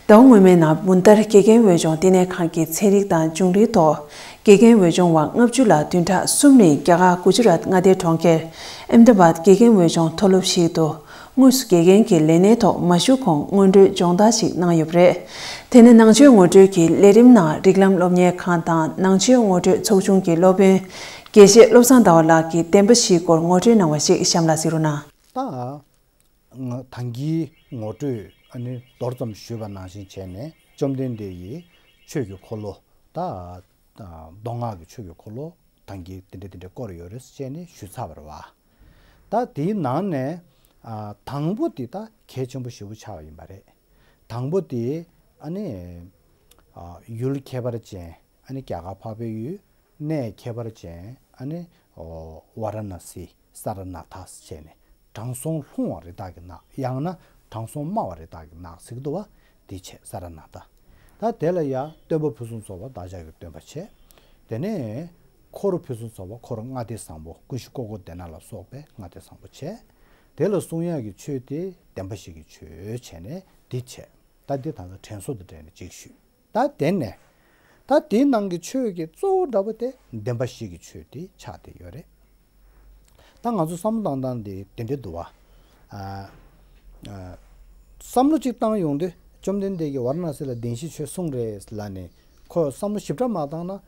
ཟླ་བ་སྔོན་མའི་ནང་བུན་དར་དགེ་རྒན་འོས་སྦྱོང་བསྟི་གནས་ཁང་གི་ཚན་རིག་དང་འབྱུང་རིག་ཐོག་དགེ་རྒན་འོས་སྦྱོང་བ་ལྔ་བཅུ་ལ་བདུན་ཕྲག་གསུམ་རིང་རྒྱ་གར་གུ་ཇི་རཱཏ་མངའ་སྡེའི་གྲོང་ཁྱེར་ཨེམ་དཱ་བཱད་དགེ་རྒན་འོས་སྦྱོང་མཐོ་སློབ་ཞིག་ཏུ་དངོས་སུ་དགེ་རྒན་གྱི་ལས་གནས་ཐོག་མ་ཞུགས་གོང་སྔོན་འགྲོའི་སྦྱོང་བརྡར་ཞིག་གནང་ཡོད་པ་རེད། དེ་ནི་ནང་ཆོས་ངོ་སྤྲོད་ཀྱི་ལས་རིམ་ནང་རིགས་ལམ་སློབ་གཉེར་ཁང་དང་ནང་ཆོས་ངོ་སྤྲོད་ཚོགས་ཆུང་གི་སློབ་དཔོན་དགེ་བཤེས་བློ་བཟང་ཟླ་བ་ལགས་ཀྱིས་བདེན་པ་བཞིའི་སྐོར་ངོ་སྤྲོད་གནང་བ་ཞིག་གཤམ་ལ་གཟིགས་རོགས་གནང་། ད་ང་ད་གིན་ངོ་སྤྲོད་ཨ་ནི་མདོར་ཙམ་ཞུས་པ་ནང་བཞིན་བྱས་ནས་བཅོམ་ལྡན་འདས་ཀྱི་ཆོས་ཀྱི་འཁོར་ལོ་ད་མདོ་སྔགས་ཀྱི་ཆོས་ཀྱི་འཁོར་ལོ་ད་གིན་དེ་འདྲ་དེ་འདྲ་བསྐོར་ཡོད་རེད་ཟེར་བྱས་ནས་ཞུས་ཚར་བ་རེད་བ། ད་དེའི་ནང་ནས་ཨ་དང་པོ་དེ་ད་གལ་ཆེན་པོ་ཞེ་པོ་ཆགས་པ་ཡིན་པ་རེད། དང་པོ་དེ་ཨ་ནི་ཨ་ཡུལ་ཁྱད་པར་ཅན་ཨ་ནི་རྒྱ་གར་འཕགས་པའི་ཡུལ་གནས་ཁྱད་པར་ཅན་ཨ་ནི་ཝཱ་ར་ཎ་སི་ས་ར་ནཱ་ཐ་ཟེར་བྱས་ནས་དྲང་སྲོང་ལྷུང་བ་རི་དྭགས་ཀྱི་ནགས། ཡང་ན་དྲང་སྲོང་དམའ་བ་རི་དྭགས་ཀྱི་ནགས་ཟེར་གྱི་འདུག་བ། དེ་བྱས་ས་ར་ནཱ་ཐ། ད་དེ་ལ་ཡང་སྟོན་པ་ཕུན་སུམ་ཚོགས་པ་བདག་ཅག་གི་སྟོན་པ་བྱས། དེ་ནས་འཁོར་ཕུན་སུམ་ཚོགས་པ་འཁོར་ལྔ་སྡེ་བཟང་པོ་ཀུན་ཤེས་ཀོ་ཀོ་དེ་ན་ལ་སོགས་པའི་ལྔ་སྡེ་བཟང་པོ་བྱས། དེ་ལ་གསུང་ཡག་གི་ཆོས་དེ་བདེན་པ་བཞི་གི་ཆོས་བྱས་ནས་འདི་བྱས། ད་འདི་ད་ལྟ་དྲན་གསོ་དང་འབྲེལ་ནས་ཅིག་ཞུས། ད་དེ་ནས་ད་དེའི་ནང་གི་ཆོས་ཀྱི་གཙོ་བོ་འདྲ་པོ་དེ་བདེན་པ་བཞི་གི་ཆོས་དེ་ཆགས་བསྡད་ཡོད་རེད། ད་ང་ཚོ་བསམ་བློ་བཏང་སྟངས་དེ་དེ་འདྲ་འདུག་བ། ཨ་ཨ་བསམ་བློ་གཅིག་བཏང་ཡོང་དུས་བཅོམ་ལྡན་འདས་ཀྱིས་ཝཱ་ར་ཎ་སི་ལ་བདེན་བཞིའི་ཆོས་གསུངས་རེད་ལབ་ནས་ཁོ་བསམ་བློ་ཞིབ་ཕྲ་མ་བཏང་ན་ཨ་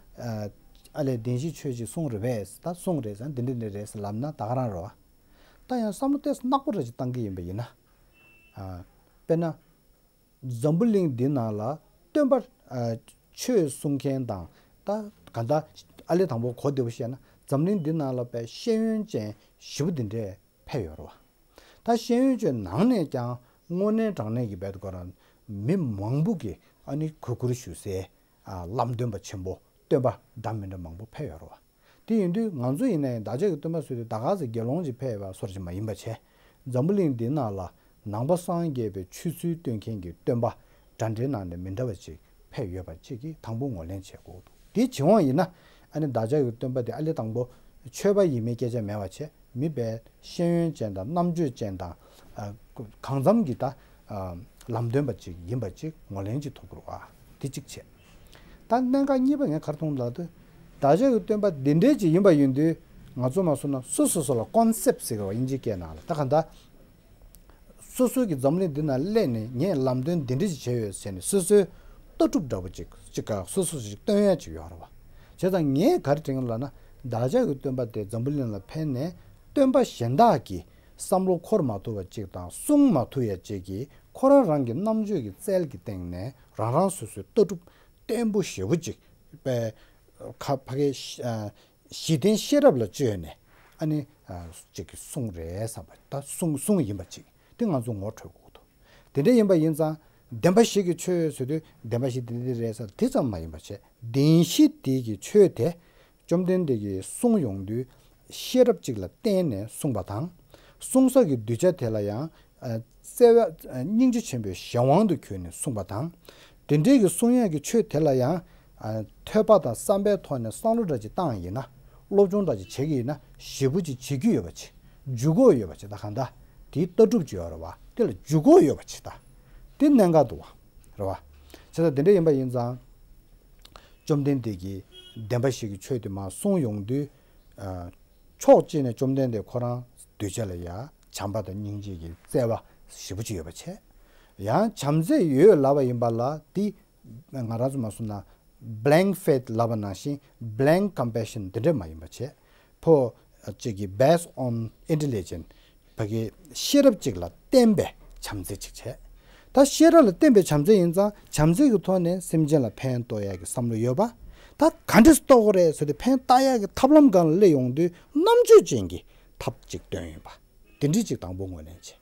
ཨ་ལས་བདེན་བཞིའི་ཆོས་ཅིག་གསུངས་རེད་པས། ད་གསུངས་རེད་ཟེར་ན་འདི་འདྲ་འདི་རེད་ཟེར་ལབ་ན་ད་ག་རང་རེད་བ། ད་ཡང་བསམ་བློ་ཏོག་ཙམ་ནག་པོ་ར་ཅིག་བཏང་གི་ཡིན་པ་ཡིན་ན། ཨ་དཔེར་ན། འཛམ་བུ་གླིང་འདི་ནང་ལ་སྟོན་པ་ཨ་ཆོས་གསུང་མཁན་དང་ད་ག་ད་ཨ་ལས་དང་པོ་གོ་བདེ་པོ་བཤད་ན་འཛམ་གླིང་འདི་ནང་ལ་དཔེ་ཤེས་ཡོན་ཅན་ཞེ་པོ་འདི་འདྲས་ཕེབས་ཡོད་རེད་བ། ད་ཤེས་ཡོན་ཅན་ནང་ནས་ཀྱང་དངོས་གནས་དྲང་གནས་ཀྱི་བེད་ཀོ་རང་མི་མང་པོ་གིས་ཨ་ནི་གུས་བཀུར་ཞུ་སའི་ཨ་ལམ་སྟོན་པ་ཆེན་པོ་སྟོན་པ་འདྲ་མི་འདྲ་མང་པོ་ཕེབས་ཡོད་རེད་བ། དེ་ཡིན་དུས་ང་ཚོ་ཡིན་ན་ཡང་བདག་ཅག་གི་སྟོན་པ་ཟེར་དུས་ད་ག་ཟེ་དགེ་སློང་ཅིག་ཕེབས་པ་སོར་ཅིག་མ་ཡིན་པ་བྱས། འཛམ་བུ་གླིང་འདི་ནང་ལ་ནང་པ་སངས་རྒྱས་པའི་ཆོས་ཚུལ་སྟོན་མཁན་གྱི་སྟོན་པ་འདྲ་འདྲའི་ནང་ནས་མི་འདྲ་བ་ཅིག་ཕེབས་ཡོད་པ་ཅིག་གིས་དང་པོ་ངོས་ལེན་བྱེད་དགོས་འདུག་དེ་བྱེད་དབང་ཡིན་ན་ཨ་ནི་བདག་ཅག་གི་སྟོན་པ་དེ་ཨ་ལེ་དང་པོ་ཆོས་པ་ཡིན་མིན་སྐད་ཆ་མེད་པ་བྱས། མི་དཔེ་ཤེས་ཡོན་ཅན་དང་རྣམ་དཔྱོད་ཅན་དང་ཨ་གང་འཚམ་གྱི་ད་ཨ་ལམ་སྟོན་པ་ཅིག་ཡིན་པ་ཅིག་ངོས་ལེན་ཅིག་ཐུབ་དགོས་རེད་བ། དེ་གཅིག་བྱས། ད་གནད་འགག་གཉིས་པ་ངས་ག་རེ་མཐོང་ལབ་དུས། བདག་ཅག་གི་སྟོན་པ་འདི་འདྲའི་ཅིག་ཡིན་པ་ཡིན་དུས་ང་ཚོ་མ་སོང་ན་སོ་སོ་སོ་ལ་ཀོན་སེབ་ཟེར་བ་དབྱིན་ཇིའི་སྐད་ནང་ལ་ད་ག་འདྲ། སོ་སོ་གི་འཛམ་གླིང་འདི་ན་སླེབས་ནས་ངས་ལམ་སྟོན་འདི་འདྲ་ཅིག་བྱས་ཡོད་ཟེར་ནས་སོ་སོའི་ལྟ་གྲུབ་འདྲ་པོ་ཅིག་ཅིག་ག་སོ་སོ་ཅིག་སྟོན་ཡ་ཅིག་ཡོད་རེད་བ། བྱས་ཙང་ངས་ག་རེ་དྲན་གི་ལབ་ན། བདག་ཅག་གི་སྟོན་པ་དེ་འཛམ་བུ་གླིང་ལ་ཕེབས་ནས་སྟོན་པ་གཞན་དག་གི་བསམ་བློ་འཁོར་མ་ཐུབ་པ་ཅིག་དང་གསུང་མ་ཐུབ་ཡ་ཅིག་གིས་ཁོ་རང་རང་གི་རྣམ་དཔྱོད་ཀྱི་རྩལ་གྱི་སྟེང་ནས་རང་རང་སོ་སོའི་ལྟ་གྲུབ་བརྟན་པོ་ཞེ་པོ་ཅིག་པའི་ཁ་ཕ་གའི་གཞི་རྟེན་ཤེས་རབ་ལ་བཅོལ་ནས་ཨ་ནི་ཅིག་གི་གསུང་རེད་བསམ་པ་ད་གསུང་གསུང་ཡིན་པ་ཅིག་དེ་ང་ཚོ་ངོ་འཕྲོད་དགོས་འདུག་དེ་འདྲ་ཡིན་པ་ཡིན་ཙང་བདེན་པ་བཞི་གི་ཆོས་ཟེར་དུས་བདེན་པ་བཞི་དེ་འདི་རེད་ཟེར་དེ་ཙམ་མ་ཡིན་པ་བྱས། བདེན་བཞི་དེ་གི་ཆོས་དེ་བཅོམ་ལྡན་འདས་ཀྱིས་གསུང་ཡོང་དུས་ཤེས་རབ་ཅིག་ལ་བརྟེན་ནས་གསུངས་པ་དང་། གསུང་ས་གི་གདུལ་བྱ་དེ་ལ་ཡང་ཨ་བརྩེ་བ་ཨ་སྙིང་རྗེ་ཆེན་པོའི་གཞན་དབང་དུ་གྱུར་ནས་གསུངས་པ་དང་། དེ་འདྲའི་གི་གསུང་ཡག་གི་ཆོས་དེ་ལ་ཡང་ཨ་ཐོས་པ་དང་བསམ་པའི་ཐོག་ནས་བསམ་བློ་འདྲ་ཅིག་བཏང་ཡིན་ན། སློབ་སྦྱོང་འདྲ་ཅིག་བྱེད་ཀྱི་ཡིན་ན་ཞེ་པོ་ཅིག་བྱེད་རྒྱུ་ཡོད་པ་ཅིག་འཇུག་སྒོ་ཡོད་པ་ཅིག་ད་གང་ལྟར་དེའི་ལྟ་གྲུབ་ཅིག་ཡོད་རེད་བ། དེ་ལ་འཇུག་སྒོ་ཡོད་པ་ཅིག་ད་དེ་གནད་འགག་འདུག་བ། རེད་བ། བྱས་ཙང་དེ་འདྲ་ཡིན་པ་ཡིན་ཙང་། བཅོམ་ལྡན་འདས་ཀྱིས་བདེན་པ་བཞི་གི་ཆོས་དེ་མར་གསུངས་ཡོང་དུས། ཨ་ཕྱོགས་གཅིག་ནས་བཅོམ་ལྡན་འདས་ཁོ་རང་གདུལ་བྱ་ལ་ཡ་བྱམས་པ་དང་སྙིང་རྗེ་གི་བརྩེ་བ་ཞེ་པོ་ཅིག་ཡོད་པ་བྱས། ཡང་བྱམས་བརྩེ་ཡོད་ལབ་པ་ཡིན་པ་ལ་དེ་ང་རང་ཚོ་མ་སོང་ན་blank faith ལབ་པ་ནང་བཞིན་blank compassion དེ་འདྲ་མ་ཡིན་པ་བྱས། ཕོ་གཅིག་གིས་based on intelligence ཕ་གི་ཤེས་རབ་ཅིག་ལ་བརྟེན་པའི་བྱམས་བརྩེ་ཅིག་བྱས། ད་ཤེས་རབ་ལ་བརྟེན་པའི་བྱམས་བརྩེ་ཡིན་ཙང་བྱམས་བརྩེ་གི་ཐོག་ནས་སེམས་ཅན་ལ་ཕན་ཐོགས་ཡག་གི་བསམ་བློ་ཡོད་པ། ད་ག་འདྲས་གཏོགས་དགོས་རེད་ཟེར་ཏེ་ཕན་བཏགས་ཡག་གི་ཐབས་ལམ་སྒང་ལ་སླེབས་ཡོང་དུས་རྣམ་དཔྱོད་ཅན་གྱི་ཐབས་ཅིག་བཏོན་ཡོད་པ། དེ་འདྲས་ཅིག་དང་པོ་ངོས་ལེན་བྱས།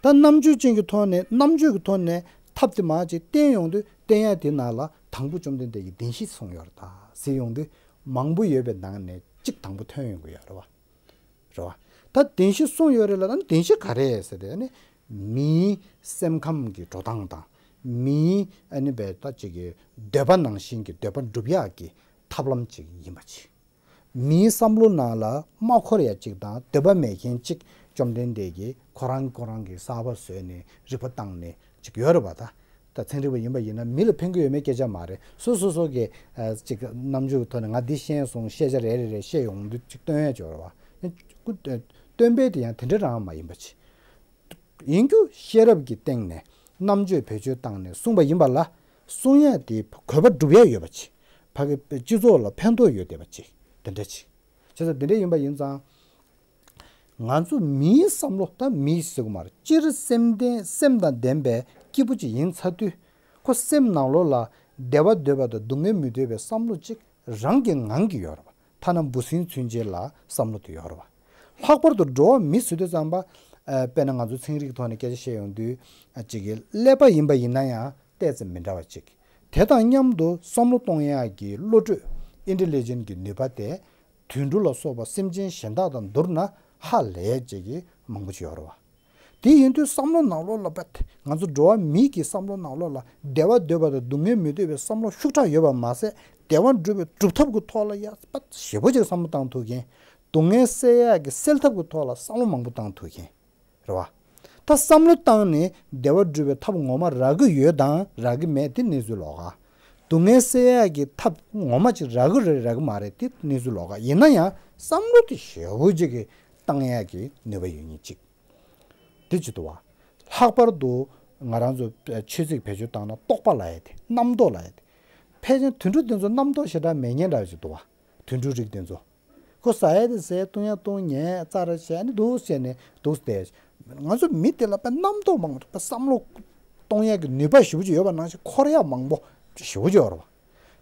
ད་རྣམ་དཔྱོད་ཅན་གྱི་ཐོག་ནས་རྣམ་དཔྱོད་ཀྱི་ཐོག་ནས་ཐབས་དེ་མར་ཅིག་བསྟན་ཡོང་དུས་བསྟན་ཡག་དེ་ནང་ལ་དང་པོ་བཅོམ་ལྡན་འདས་ཀྱིས་བདེན་བཞི་གསུངས་ཡོད་རེད་ད་ཟེར་ཡོང་དུས་མང་པོ་ཡོད་པའི་ནང་ནས་གཅིག་དང་པོ་ཐོན་ཡོང་གི་ཡོད་རེད་བ། རེད་བ། ད་བདེན་བཞི་གསུངས་ཡོད་རེད་ལ་ད་བདེན་བཞི་ག་རེ་ཟེར་ཏེ་ཨ་ནི་མིའི་སེམས་ཁམས་ཀྱི་འགྲོ་སྟངས་དང་མིའི་ཨ་ནི་བས་ད་ཅིག་གི་འདོད་པ་ནང་བཞིན་གྱི་འདོད་པ་འགྲུབ་ཡག་གི་ཐབས་ལམ་ཅིག་ཡིན་པ་ཅིག་མིའི་བསམ་བློ་ནང་ལ་མ་འཁོར་ཡ་ཅིག་དང་འདོད་པ་མེད་མཁན་ཅིག་བཅོམ་ལྡན་འདས་ཀྱིས་ཁོ་རང་ཁོ་རང་གི་གསར་པ་བཟོས་ནས་རིག་པ་བཏང་ནས་ཅིག་ཡོད་རེད་བ་ད། ད་ཚན་རིག་པ་ཡིན་པ་ཡིན་ན་མི་ལ་ཕན་གྱི་ཡོད་མེད་སྐད་ཆ་མ་རེད། སོ་སོ་སོ་གི་ཨ་ཅིག་རྣམ་འགྱུར་གྱི་ཐོག་ནས་ང་འདི་ཤེས་སོང་ཤེས་བྱ་རེ་རེ་རེ་བཤད་ཡོང་དུས་ཅིག་སྟོན་ཡ་ཅིག་ཡོད་རེད་བ། སྟོན་པས་དེ་ཡང་དེ་འདྲ་རང་མ་ཡིན་པ་ཅིག་ཡིན་རྒྱུ་ཤེས་རབ་ཀྱི་སྟེང་ནས་རྣམ་དཔྱོད་བེད་སྤྱོད་བཏང་ནས་གསུངས་པ་ཡིན་པ་ལ་གསུང་ཡ་དེ་གོ་བ་སྒྲུབ་ཡ་ཡོད་པ་ཅིག་ཕ་གི་སྤྱི་ཚོགས་ལ་ཕན་ཐོགས་ཡོད་བསྡད་པ་ཅིག་དེ་འདྲ་ཅིག་བྱས་ཙང་དེ་འདྲ་ཡིན་པ་ཡིན་ཙང་། ང་ཚོ་མིའི་བསམ་བློ་ད་མིའི་ཟེར་གི་མ་རེད། སྤྱིར་སེམས་ལྡན་སེམས་དང་ལྡན་པའི་སྐྱེས་བུ་ཅིག་ཡིན་ཚར་དུས་ཁོ་སེམས་ནང་ལོགས་ལ་བདེ་བ་འདོད་པ་དང་སྡུག་བསྔལ་མི་འདོད་པའི་བསམ་བློ་ཅིག་རང་གི་ངང་གིས་ཡོད་རེད་བ། ཐ་ན་འབུ་སྲིན་ཚུན་ཆད་ལ་བསམ་བློ་དེ་ཡོད་རེད་བ། ལྷག་པར་དུ་འགྲོ་བ་མི་ཟེར་དུས་ཙམ་པ། ཨ་དཔེར་ན་ང་ཚོ་ཚན་རིག་གི་ཐོག་ནས་སྐད་ཆ་བཤད་ཡོང་དུས་ཨ་ཅིག་གི་ཀླད་པ་ཡིན་པ་ཡིན་ན་ཡང་ཏོག་ཙམ་མི་འདྲ་བ་ཅིག་དེ་དང་མཉམ་དུ་བསམ་བློ་གཏོང་ཡག་གི་བློ་གྲོས་ཨིན་ཊེ་ལི་ཇེན་གྱི་ནུས་པ་དེ་དུད་འགྲོ་ལ་སོགས་པ་སེམས་ཅན་གཞན་དག་དང་བསྡུར་ན་ཧ་ལས་ཅིག་གི་མང་པོ་ཅིག་ཡོད་རེད་བ། དེ་ཡིན་དུས་བསམ་བློ་ནང་ལོགས་ལ་པད་ང་ཚོ་འགྲོ་བ་མིའི་གི་བསམ་བློ་ནང་ལོགས་ལ་བདེ་བ་འདོད་པ་དང་སྡུག་བསྔལ་མི་འདོད་པའི་བསམ་བློ་ཤུགས་དྲག་ཡོད་པ་མ་ཟད་བདེ་བ་འགྲུབ་པའི་སྒྲུབ་ཐབས་ཀྱི་ཐོག་ལ་ཡ་པད་ཞེ་པོ་ཅིག་བསམ་བློ་བཏང་ཐུབ་མཁན། སྡུག་བསྔལ་སེལ་ཡག་གི་སེལ་ཐབས་ཀྱི་ཐོག་ལ་བསམ་བློ་མང་པོ་བཏང་ཐུབ་མཁན། རེད་བ། ད་བསམ་བློ་བཏང་ནས་བདེ་བ་སྒྲུབ་པའི་ཐབས་ངོ་མ་རག་གི་ཡོད་དང་རག་གི་མེད་དེ་གནས་ཚུལ་ལོགས་ཀ་སྡུག་བསྔལ་སེལ་ཡག་གི་ཐབས་ངོ་མ་ཅིག་རག་གི་རེད་རག་གི་མ་རེད་དེ་གནས་ཚུལ་ལོགས་ཀ་ཡིན་ན་ཡང་བསམ་བློ་དེ་ཞེ་པོ་ཅིག་གི་བཏང་ཡག་གི་ནུས་པ་ཡོད་མཁན་ཅིག་དེ་ཅིག་འདུག་བ། ལྷག་པར་དུ་ང་རང་ཚོ་ཆོས་ཚིག་བེད་སྤྱོད་བཏང་ན་རྟོག་པ་ལབ་ཡ་དེ་རྣམ་རྟོག་ལབ་ཡ་དེ། ཕལ་ཆེར་དུད་འགྲོ་དེ་ཚོ་རྣམ་རྟོག་ཞེ་དྲག་མེད་མཁན་འདྲ་ཅིག་འདུག་བ། དུད་འགྲོ་རིགས་དེ་ཚོ། ཁོ་ཟ་ཡ་དེ་ཟས་བཏུང་ཡ་བཏུང་ཉལ་རྩྭ་ར་བྱས་ནས་འདུག་བྱས་ནས་འདུག་སྟེ། ང་ཚོ་མི་དེ་ལ་དཔེ་རྣམ་རྟོག་མང་པོ་དཔེ་བསམ་བློ་གཏོང་ཡ་གི་ནུས་པ་ཞེ་པོ་ཅིག་ཡོད་པ་ནང་བཞིན་འཁོར་ཡ་མང་པོ་ཞེ་པོ་ཅིག་ཡོད་རེད་བ།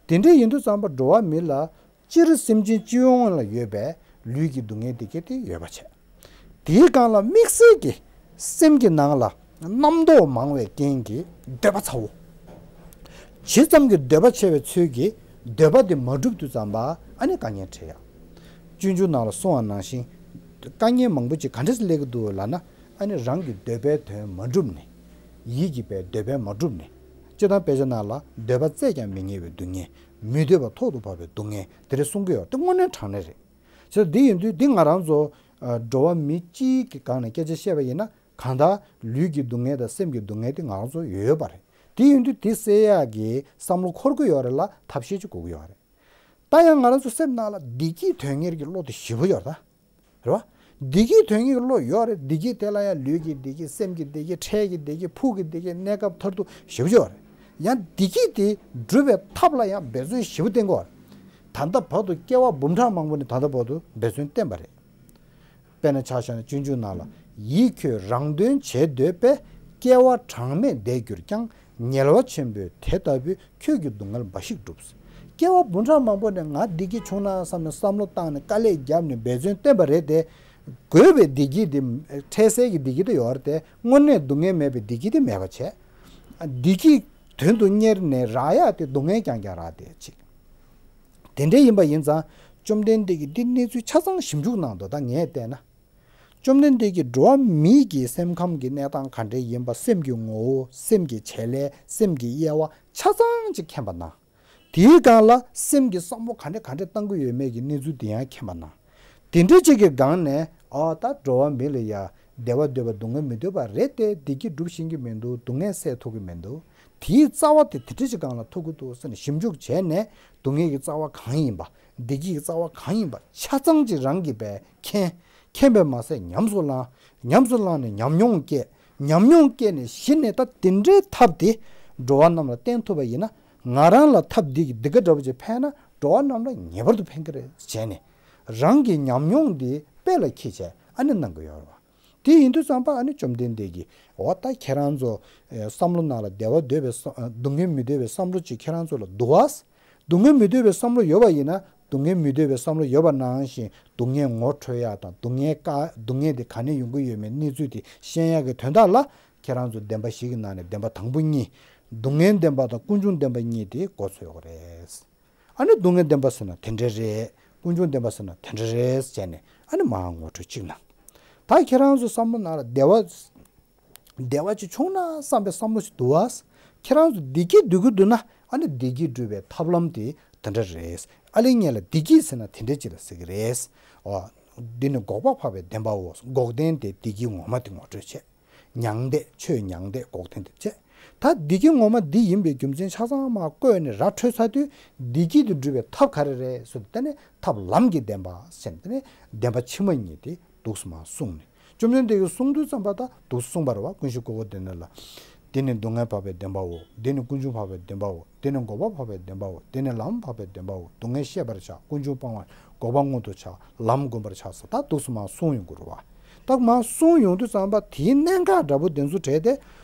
དེ་འདྲ་ཡིན་དུས་ཙམ་པ་འགྲོ་བ་མི་ལ་སྤྱིར་སེམས་ཅན་སྤྱི་ཡོངས་ལ་ཡོད་པའི་ལུས་ཀྱི་སྡུག་བསྔལ་དེ་གས་དེ་ཡོད་པ་བྱས། དེའི་སྒང་ལ་དམིགས་བསལ་གྱི་ སེམས་ཀྱི་ནང་ལ་རྣམ་རྟོག་མང་བའི་རྐྱེན་གྱིས་འདོད་པ་ཚ་བོ། ཇི་ཙམ་གྱི་འདོད་པ་ཆེ་བའི་ཚུལ་གྱིས་འདོད་པ་དེ་མ་འགྲུབ་དུས་ཙམ་པ་ཨ་ནི་དཀའ་ངལ་འཕྲད་ཡ། སྤྱོད་འཇུག་ནང་ལ་གསུངས་པ་ནང་བཞིན། དཀའ་ངལ་མང་པོ་ཅིག་ག་འདྲ་སེ་སླེབས་ཀྱི་འདུག་ལབ་ན། ཨ་ནི་རང་གི་འདོད་པའི་དོན་མ་འགྲུབ་ནས། ཡིད་ཀྱི་པའི་འདོད་པ་མ་འགྲུབ་ནས། སྤྱིར་བཏང་དཔེ་ཆ་ནང་ལ་འདོད་པ་བཙལ་ཀྱང་མི་རྙེད་པའི་སྡུག་བསྔལ། མི་འདོད་པ་ཐོག་ཏུ་བབས་པའི་སྡུག་བསྔལ་དེ་འདྲ་གསུང་གི་ཡོད་དེ་དངོས་གནས་དྲང་གནས་རེད། བྱས་ཙང་འདི་ཡིན་དུས་འདི་ང་རང་ཚོ་འགྲོ་བ་མི་གཅིག་གི་སྒང་ནས་སྐད་ཆ་བཤད་པ་ཡིན་ན། གང་ལྟར་ལུས་ཀྱི་སྡུག་བསྔལ་དང་སེམས་ཀྱི་སྡུག་བསྔལ་དེ་ང་རང་ཚོ་ཡོད་ཡོད་པ་རེད། དེ་ཡིན་དུས་དེ་སེལ་ཡག་གི་བསམ་བློ་འཁོར་གྱི་ཡོད་རེད་ལ་ཐབས་ཤེས་ཅིག་དགོས་ཀྱི་ཡོད་རེད། ད་ཡང་ང་རང་ཚོ་སེམས་ནང་ལ་བདེ་སྐྱིད་དོན་གཉེར་གྱི་བློ་དེ་ཞེ་པོ་ཡོད་རེད་ད། རེད་བ། བདེ་སྐྱིད་དོན་གཉེར་གྱི་བློ་ཡོད་རེད། བདེ་སྐྱིད་དེ་ལ་ཡང་ལུས་ཀྱི་བདེ་སྐྱིད། སེམས་ཀྱི་བདེ་སྐྱིད། འཕྲལ་གྱི་བདེ་སྐྱིད། ཕུགས་ཀྱི་བདེ་སྐྱིད། གནས་སྐབས་མཐར་ཐུག་ཞེ་པོ་ཅིག་ཡོད་རེད། ཡང་བདེ་སྐྱིད་དེ་སྒྲུབ་པའི་ཐབས་ལ་ཡང་འབད་བརྩོན་ཞེ་པོ་བསྟེན་དགོས་རེད། ད་ལྟ་བར་དུ་སྐྱེ་བ་འབུམ་ཕྲག་མང་པོ་ནས་ད་ལྟ་བར་དུ་འབད་བརྩོན་བསྟེན་པ་རེད། དཔེར་ན་ཆ་བཞག་ན་སྤྱོད་འཇུག་ནང་ལ། ཡིད་ཁྱོད་རང་དོན་བྱེད་འདོད་པས། སྐྱེ་བ་གྲངས་མེད་འདས་གྱུར་ཀྱང་། ངལ་བ་ཆེན་པོས་དེ་ལྟ་བུའི། ཁྱོད་ཀྱི་སྡུག་བསྔལ་འབའ་ཞིག་བསྒྲུབས། སྐྱེ་བ་འབུམ་ཕྲག་མང་པོ་ནས་ང་བདེ་སྐྱིད་བྱུང་ན་བསམ་ནས་བསམ་བློ་བཏང་ནས་དཀའ་ལས་བརྒྱབ་ནས་འབད་བརྩོན་བསྟེན་པ་རེད་དེ། དགོས་པའི་བདེ་སྐྱིད་དེ། འཕྲལ་སེལ་གྱི་བདེ་སྐྱིད་དེ་ཡོད་རེད་དེ། དངོས་གནས་སྡུག་བསྔལ་མེད་པའི་བདེ་སྐྱིད་དེ་མེད་པ་བྱས། བདེ་སྐྱིད་དོན་དུ་གཉེར་ནས་རག་ཡག་དེ་སྡུག་བསྔལ་རྐྱང་རྐྱང་རག་བསྡད་ཅིག་དེ་འདྲ་ཡིན་པ་ཡིན་ཙང་། བཅོམ་ལྡན་འདས་ཀྱིས་འདི་གནས་ཚུལ་ཆ་ཚང་ཞིབ་འཇུག་གནང་འདུག་ད་ངས་བལྟས་ན། བཅོམ་ལྡན་འདས་ཀྱིས་འགྲོ་བ་མི་གི་སེམས་ཁམས་ཀྱི་གནས་སྟངས་ག་འདྲ་ཡིན་པ། སེམས་ཀྱི་ངོ་བོ། སེམས་ཀྱི་བྱེད་ལས། སེམས་ཀྱི་དབྱེ་བ་ཆ་ཚང་ཅིག་མཁྱེན་པ་གནང་། དེའི་སྒང་ལ་སེམས་ཀྱི་བསམ་བློ་ག་འདྲ་ག་འདྲ་བཏང་གི་ཡོད་མེད་ཀྱི་གནས་ཚུལ་དེ་ཡང་མཁྱེན་པ་གནང་། དེ་འདྲ་ཅིག་གི་སྒང་ནས། ཨ། ད་འགྲོ་བ་མི་ལ་ཡ་བདེ་བ་འདོད་པ་སྡུག་བསྔལ་མི་འདོད་པ་རེད་དེ། བདེ་སྐྱིད་སྒྲུབ་ཤེས་ཀྱི་མི་འདུག་སྡུག་བསྔལ་སེལ་ཐུབ་ཀྱི་མི་འདུག་དེའི་རྩ་བ་དེ་དེ་འདྲ་ཅིག་སྒང་ལ་ཐུག་གི་འདུག་ཟེར་ནས་ཞིབ་འཇུག་བྱས་ནས། སྡུག་བསྔལ་གྱི་རྩ་བ་གང་ཡིན་པ། བདེ་སྐྱིད་ཀྱི་རྩ་བ་གང་ཡིན་པ་ཆ་ཚང་ཅིག་རང་གིས་བས་མཁྱེན། མཁྱེན་པས་མ་ཟད་ཉམས་སུ་བླངས། ཉམས་སུ་བླངས་ནས་ཉམས་མྱོང་སྐྱེས། ཉམས་མྱོང་སྐྱེས་ནས་གཞི་ནས་ད་དེ་འདྲའི་ཐབས་དེ་འགྲོ་བ་རྣམས་ལ་བསྟན་ཐུབ་པ་ཡིན་ན། ང་རང་ལ་ཐབས་འདི་གི་འདི་ག་འདྲ་བོ་ཅིག་ཕན་ན་འགྲོ་བ་རྣམས་ལ་ངེས་པར་དུ་ཕན་གྱི་རེད་བྱས་ནས། རང་གི་ཉམས་མྱོང་འདི་དཔེ་ལ་འཁྱེར་བྱས་ཨ་ནི་གནང་གི་ཡོད་རེད་བ། དེ་ཡིན་དུས་ཙམ་པ་ཨ་ནི་བཅོམ་ལྡན་འདས་ཀྱིས། འོ་ད་ཁྱེད་རང་ཚོ་ཨེ་བསམ་བློ་ནང་ལ་བདེ་བ་འདོད་པའི་བསམ། སྡུག་བསྔལ་མི་འདོད་པའི་བསམ་བློ་ཅིག་ཁྱེད་རང་ཚོ་ལ་འདུག་བ། སྡུག་བསྔལ་མི་འདོད་པའི་བསམ་བློ་ཡོད་པ་ཡིན་ན། སྡུག་བསྔལ་མི་འདོད་པའི་བསམ་བློ་ཡོད་པ་ནང་བཞིན་སྡུག་བསྔལ་ངོ་འཕྲོད་ཡག་དང་། སྡུག་བསྔལ་དཀའ། སྡུག་བསྔལ་དེ་ག་ནས་ཡོང་གི་ཡོད་མེད་གནས་ཚུལ་དེ་ཤེས་ཡག་གི་དོན་དག་ལ། ཁྱེད་རང་ཚོ་བདེན་པ་བཞི་གི་ནང་ནས་བདེན་པ་དང་པོ་གཉིས། སྡུག་བསྔལ་བདེན་པ་དང་ཀུན་འབྱུང་བདེན་པ་གཉིས་དེ་མགོ་ཚོས་དགོས་རེད། ཨ་ནི་སྡུག་བསྔལ་བདེན་པ་ཟེར་ན་དེ་འདྲ་རེད། ཀུན་འབྱུང་བདེན་པ་ཟེར་ན་དེ་འདྲ་རེད་བྱས་ནས་ཨ་ནི་མར་ངོ་སྤྲོད་གཅིག་གནང་། ད་ཁྱེད་རང་ཚོ་བསམ་བློ་ནང་ལ་བདེ་བ། བདེ་བ་ཅིག་བྱུང་ན་བསམ་པའི་བསམ་བློ་ཞིག་འདུག་བ། ཁྱེད་རང་ཚོ་བདེ་སྐྱིད་སྡོད་ཀྱི་འདུག་ན། ཨ་ནི་བདེ་སྐྱིད་སྒྲུབ་པའི་ཐབས་ལམ་དེ་དེ་འདྲ་རེད། ཨ་ལས་ངེད་ལ་བདེ་སྐྱིད་ཟེར་ན་དེ་འདྲ་ཅིག་ལ་ཟེར་གི་རེད། འོ། འདི་ནི་འགོག་པ་འཕགས་པའི་བདེན་པའོ། འགོག་བདེན་དེ་བདེ་སྐྱིད་ངོ་མ་དེ་ངོ་སྤྲོད་བྱས། མྱང་འདས། ཆོས་མྱང་འདས་འགོག་བདེན་དེ་བྱས། ད་བདེ་སྐྱིད་ངོ་མ་འདི་ཡིན་པའི་རྒྱུ་མཚན་ཆ་ཚང་མར་བཀོད་ནས་ར་འཕྲོད་ཚར་དུས། བདེ་སྐྱིད་དེ་སྒྲུབ་པའི་ཐབས་ག་རེ་རེད་ཟེར་དུས། དེ་ནི་ཐབས་ལམ་གྱི་བདེན་པ་ཟེར་ནས། དེ་ནི་བདེན་པ་ཕྱི་མ་གཉིས་དེ་འདུག་སེ་མར་གསུངས་ནས། བཅོམ་ལྡན་འདས་ཀྱིས་གསུང་དུས་ཙམ་པ་ད་འདུག་སེ་གསུངས་པ་རེད་བ། ཀུན་གཞི་སྒོ་དགུ་སྡེ་སྣོད་ལ། འདི་ནི་སྡུག་བསྔལ་འཕགས་པའི་བདེན་པའོ། འདི་ནི་ཀུན་འབྱུང་འཕགས་པའི་བདེན་པའོ། འདི་ནི་འགོག་པ་འཕགས་པའི་བདེན་པའོ། འདི་ནི་ལམ་འཕགས་པའི་བདེན་པའོ། སྡུག་བསྔལ་ཤེས་པར་བྱ། ཀུན་འབྱུང་སྤང་བར། འགོག་པ་མངོན་དུ་བྱ། ལམ་བསྒོམ་པར་བྱ་ཟེར། ད་འདུག་སེ་མར་གསུངས་ཡོང་གི་རེད་བ། ད་མར་གསུངས་ཡོང་དུས་ཙམ་པ་དེའི་གནད་འགག་འདྲ་པོ་དེ་ཚོ་གྲས་དེ།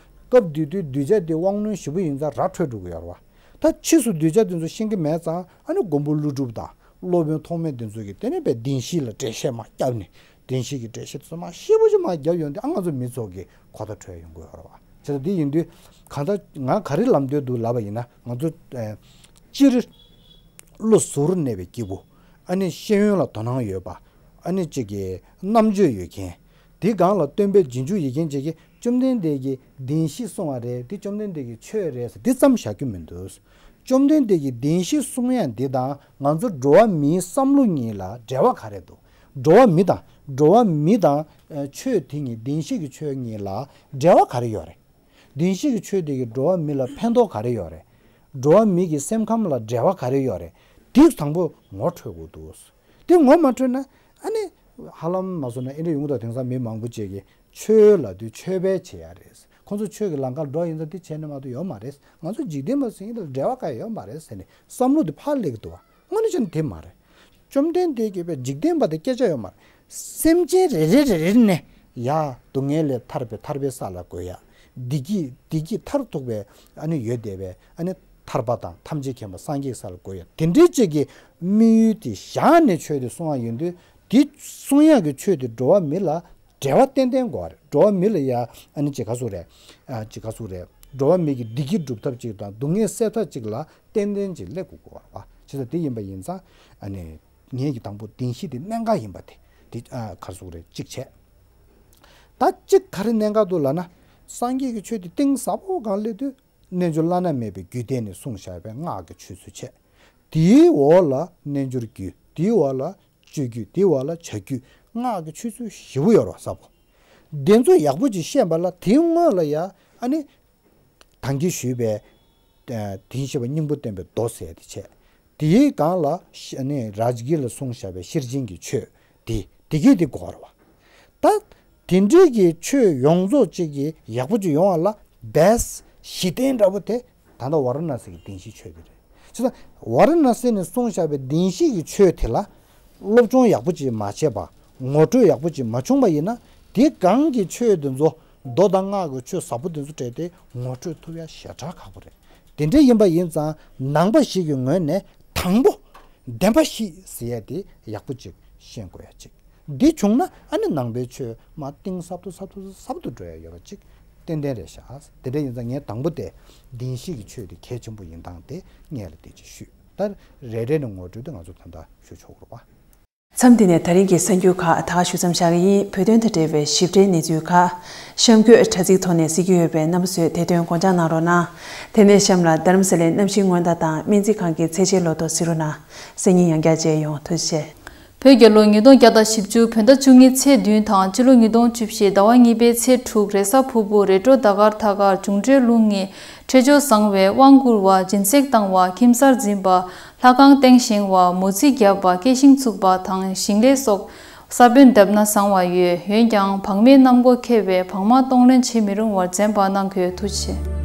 སྐབས་དེ་དུས་གདུལ་བྱ་དེ་དབང་རྣོན་ཞེ་པོ་ཡིན་ཙང་ར་འཕྲོད་འགྲོ་གི་ཡོད་རེད་བ། ད་ཕྱིས་སུ་གདུལ་བྱ་དེ་ཚོ་ཤེས་ཀྱི་མེད་ཙང་། ཨ་ནི་མགོན་པོ་ཀླུ་སྒྲུབ་དང་སློབ་དཔོན་ཐོགས་མེད་དེ་ཚོ་གིས་དེ་ནས་བས་བདེན་བཞི་ལ་འགྲེལ་བཤད་མར་བརྒྱབ་ནས། བདེན་བཞི་གི་འགྲེལ་བཤད་དེ་ཚོ་མར་ཞེ་པོ་ཅིག་མར་བརྒྱབ་ཡོང་དུས། ཨ། ང་ཚོ་མི་ཚོ་གི་གོ་བརྡ་འཕྲོད་ཡོང་གི་ཡོད་རེད་བ། བྱས་ཙང་དེ་ཡིན་དུས། གང་ལྟར་ང་ག་རེ་ལབ་འདོད་འདུག་ལབ་པ་ཡིན་ན། ང་ཚོ་ཨེ་སྤྱིར་བློ་གཟུ་བོར་གནས་པའི་སྐྱེས་བུ། ཨ་ནི་ཤེས་ཡོན་ལ་དོ་སྣང་ཡོད་པ། ཨ་ནི་གཅིག་གི་རྣམ་དཔྱོད་ཡོད་མཁན། དེའི་སྒང་ལ་སྟོན་པའི་རྗེས་འཇུག་ཡོད་མཁན་ཅིག་གིས། བཅོམ་ལྡན་འདས་ཀྱིས་བདེན་བཞི་གསུངས་པ་རེད། འདི་བཅོམ་ལྡན་འདས་ཀྱི་ཆོས་རེད་ཟེར་འདི་ཙམ་བཞག་རྒྱུ་མི་འདུག་བཅོམ་ལྡན་འདས་ཀྱིས་བདེན་བཞི་གསུང་ཡ་འདི་དང་ང་ཚོ་འགྲོ་བ་མིའི་བསམ་བློ་གཉིས་ལ་འབྲེལ་བ་ག་རེ་འདུག་འགྲོ་བ་མི་དང་། འགྲོ་བ་མི་དང་། ཨ། ཆོས་དེ་གཉིས། བདེན་བཞི་གི་ཆོས་གཉིས་ལ་འབྲེལ་བ་ག་རེ་ཡོད་རེད། བདེན་བཞི་གི་ཆོས་དེ་གིས་འགྲོ་བ་མི་ལ་ཕན་ཐོགས་ག་རེ་ཡོད་རེད། འགྲོ་བ་མི་གི་སེམས་ཁམས་ལ་འབྲེལ་བ་ག་རེ་ཡོད་རེད། དེ་དང་པོ་ངོ་འཕྲོད་དགོས་འདུག་དེ་ངོ་མ་འཕྲོད་ན། ཨ་ནི་ཧ་ལམ་མ་སོང་ན་ཨེ་འདྲ་ཡོང་གི་འདུག་དེང་སང་མི་མང་པོ་ཅིག་གིས་ཆོས་ལབ་དུས་ཆོས་པས་བྱེད་ཡ་རེད། ཁོང་ཚོ་ཆོས་ཀྱི་ལམ་ཁར་འགྲོ་ཡིན་ཙང་དེ་བྱས་ན་མ་གཏོགས་ཡོད་མ་རེད། ང་ཚོ་འཇིག་རྟེན་པ་ཟེར་མཁན་དེ་ལ་འབྲེལ་བ་གང་ཡང་ཡོད་མ་རེད་ཟེར་ནས་བསམ་བློ་དེ་ཕར་སླེབས་ཀྱི་འདུག་བ། དངོས་གནས་བྱས་ན་དེ་མ་རེད། བཅོམ་ལྡན་འདས་ཀྱིས་བས་འཇིག་རྟེན་པ་དེ་སྐད་ཆ་ཡོད་མ་རེད། སེམས་ཅན་རེ་རེ་རེ་རེ་ནས་ཡ་སྡུག་བསྔལ་ལས་ཐར་པའི་ཐར་པའི་ས་ལ་འགོད་ཡ། བདེ་སྐྱིད། བདེ་སྐྱིད་མཐར་ཐུག་པའི་ཨ་ནི་ཡོད་བསྡད་པའི་ཨ་ནི་ཐར་པ་དང་ཐམས་ཅད་མཁྱེན་པ་སངས་རྒྱས་ས་ལ་འགོད་ཡ། དེ་འདྲའི་ཅིག་གི་དམིགས་ཡུལ་དེ་བཞག་ནས་ཆོས་དེ་གསུང་བ་ཡིན་དུས། དེ་གསུང་ཡག་གི་ཆོས་དེ་འགྲོ་བ་མི་ལ་འབྲེལ་བ་ཏན་ཏན་དགོས་པ་རེད། འགྲོ་བ་མི་ལ་ཡ་ཨ་ནི་ཅིག་ག་ཟེར་རེད། ཨ་ཅིག་ག་ཟེར་རེད། འགྲོ་བ་མི་གི་བདེ་སྐྱིད་སྒྲུབ་ཐབས་ཅིག་དང་སྡུག་བསྔལ་སེལ་ཐབས་ཅིག་ལ་ཏན་ཏན་ཅིག་སླེབས་དགོས་ཀྱི་ཡོད་རེད་བ། བྱས་ཙང་དེ་ཡིན་པ་ཡིན་ཙང་ཨ་ནི་ངེད་ཀྱི་དང་པོ་བདེན་བཞི་དེ་གནད་འགག་ཡིན་པ་དེ་དེ་ཨ་ག་ཟེར་རེད་གཅིག་བྱས། ད་གཅིག་ག་རེ་གནད་འགག་འདུག་ལབ་ན། སངས་རྒྱས་ཀྱི་ཆོས་དེ་གཏིང་ཟབ་པོ་སྒང་སླེབས་དུས། རྣལ་འབྱོར་བླ་ན་མེད་པའི་རྒྱུད་སྡེ་ནས་གསུངས་བཞག་པའི་སྔགས་ཀྱི་ཆོས་ཚུལ་བྱས། དེའི་འོག་ལ་རྣལ་འབྱོར་རྒྱུད། དེའི་འོག་ལ་སྤྱོད་རྒྱུད། དེའི་འོག་ལ་བྱ་རྒྱུད། སྔགས་ཀྱི་ཆོས་ཚུལ་བཞི་པོ་ཡོད་རེད་བ། ཟབ་པོ། དེ་ཚོ་ཡག་པོ་ཅིག་ཤེས་པ་ལ་དེའི་སྔོན་ལ་ཡ་ཨ་ནི་ད་གིན་ཞུས་པའི་ཨ་དེ་བཞི་པ་སྙིང་པོ་བསྟན་པའི་མདོ་ཟེར་དེ་བྱས། དེའི་སྒང་ལ་ཤ་ནི་རཱ་ཇ་གིར་ལ་གསུངས་བཞག་པའི་ཤེར་ཕྱིན་གྱི་ཆོས་དེ་དེ་གས་དེ་དགོས་རེད་བ། ད་དེ་འདྲའི་གི་ཆོས་ཡོངས་རྫོགས་གཅིག་གི་ཡག་པོ་ཅིག་ཡོང་བ་ལ་བེ་སི་གཞི་རྟེན་འདྲ་པོ་དེ་ད་ལྟ་ཝཱ་ར་ཎ་སི་གི་བདེན་བཞིའི་ཆོས་དེ་རེད། བྱས་ཙང་ཝཱ་ར་ཎ་སི་ནས་གསུངས་བཞག་པའི་བདེན་བཞི་གི་ཆོས་དེ་ལ་སློབ་སྦྱོང་ཡག་པོ་ཅིག་མ་བྱས་པ། ངོ་སྤྲོད་ཡག་པོ་ཅིག་མ་བྱུང་བ་ཡིན་ན། དེ་སྒང་གི་ཆོས་དེ་ཚོ་མདོ་དང་སྔགས་ཀྱི་ཆོས་ཟབ་པོ་དེ་ཚོ་སྤྲད་དེ་ངོ་སྤྲོད་ཐུབ་ཡ་ཞེ་དྲག་ཁག་པོ་རེད། དེ་འདྲ་ཡིན་པ་ཡིན་ཙང་ནང་པ་ཞིག་གི་ངོས་ནས་དང་པོ་བདེན་པ་བཞི་ཟེར་ཡ་དེ་ཡག་པོ་ཅིག་ཤེས་དགོས་ཡ་ཅིག་འདི་བྱུང་ན་ཨ་ནི་ནང་པའི་ཆོས་མ་གཏིང་ཟབ་ཏུ་ཟབ་ཏུ་ཟབ་ཏུ་འགྲོ་ཡ་ཡོད་པ་ཅིག་ཏན་ཏན་རེད་ཤག་དེ་འདྲ་ཡིན་ཙང་ངས་དང་པོ་དེ་བདེན་བཞི་གི་ཆོས་དེ་གལ་ཆེན་པོ་ཡིན་སྟངས་དེ་སྔོན་ལ་དེ་ཅིག་ཞུས། ད་རེ་རེ་ནས་ངོ་སྤྲོད་དེ་ང་ཚོ་ད་ལྟ་ཞུ་ཆོག་གི་རེད་པ། མཚམས་འདི་ནས་ད་རིང་གི་གསར་འགྱུར་ཁག་ད་ག་ཞུ་མཚམས་བཞག་གི་ཡིན། བོད་དོན་དང་འབྲེལ་བའི་ཞིབ་ཕྲའི་གནས་ཚུལ་ཁག་གཤམ་འཁོད་དྲ་ཚིགས་ཐོག་ནས་གཟིགས་ཀྱི་ཡོད་པས་རྣམ་པ་ཚོས་དེ་དོན་དགོངས་འཇགས་གནང་རོགས་གནང་། དེ་ནས་གཤམ་ལ་རྡ་རམ་ས་ལའི་གནམ་གཤིས་སྔོན་བརྡ་དང་སྨན་རྩིས་ཁང་གི་ཚད་འཇལ་ལོ་ཐོ་གཟིགས་རོགས་གནང་། སང་ཉིན་ཡང་བསྐྱར་མཇལ་ཡོང་། ཐུགས་རྗེ་ཆེ། བོད་རྒྱལ་ལོ་ཉིས་སྟོང་བརྒྱ་དང་བཞི་བཅུ་བོད་ཟླ་བཅུ་གཉིས་ཚེས་བདུན་དང་སྤྱི་ལོ་ཉིས་སྟོང་བཅུ་བཞི་ཟླ་བ་གཉིས་པའི་ཚེས་དྲུག་རེས་གཟའ་ཕུར་བུ་རེས་འགྲོགས་ཟླ་སྐར་ཐད་ཀར་འབྱུང་འཕྲོད་རླུང་ངའི་འཕྲོད་སྦྱོར་བཟང་བས་དབང་བསྐུར་བ། སྦྱིན་སྲེག་བཏང་བ། ཁྱིམ་གསར་འཛིན་པ། ལྷ་ཁང་སྟེང་བཞེངས་བ། མོ་རྩིས་བརྒྱབ་པ། སྐྱེ་ཤིང་བཙུགས་པ་དང་ཞིང་ལས་སོགས་ས་བོན་བརྡབས་ན་བཟང་བ་ཡོད། འོན་ཀྱང་བག་མེད་གནམ་སྒོ་ཁེལ་བས་བག་མ་གཏོང་ལེན་བྱེད་མི་རུང་བར་འཛེམ་པ་གནང་དགོས། ཐུགས་རྗེ་ཆེ།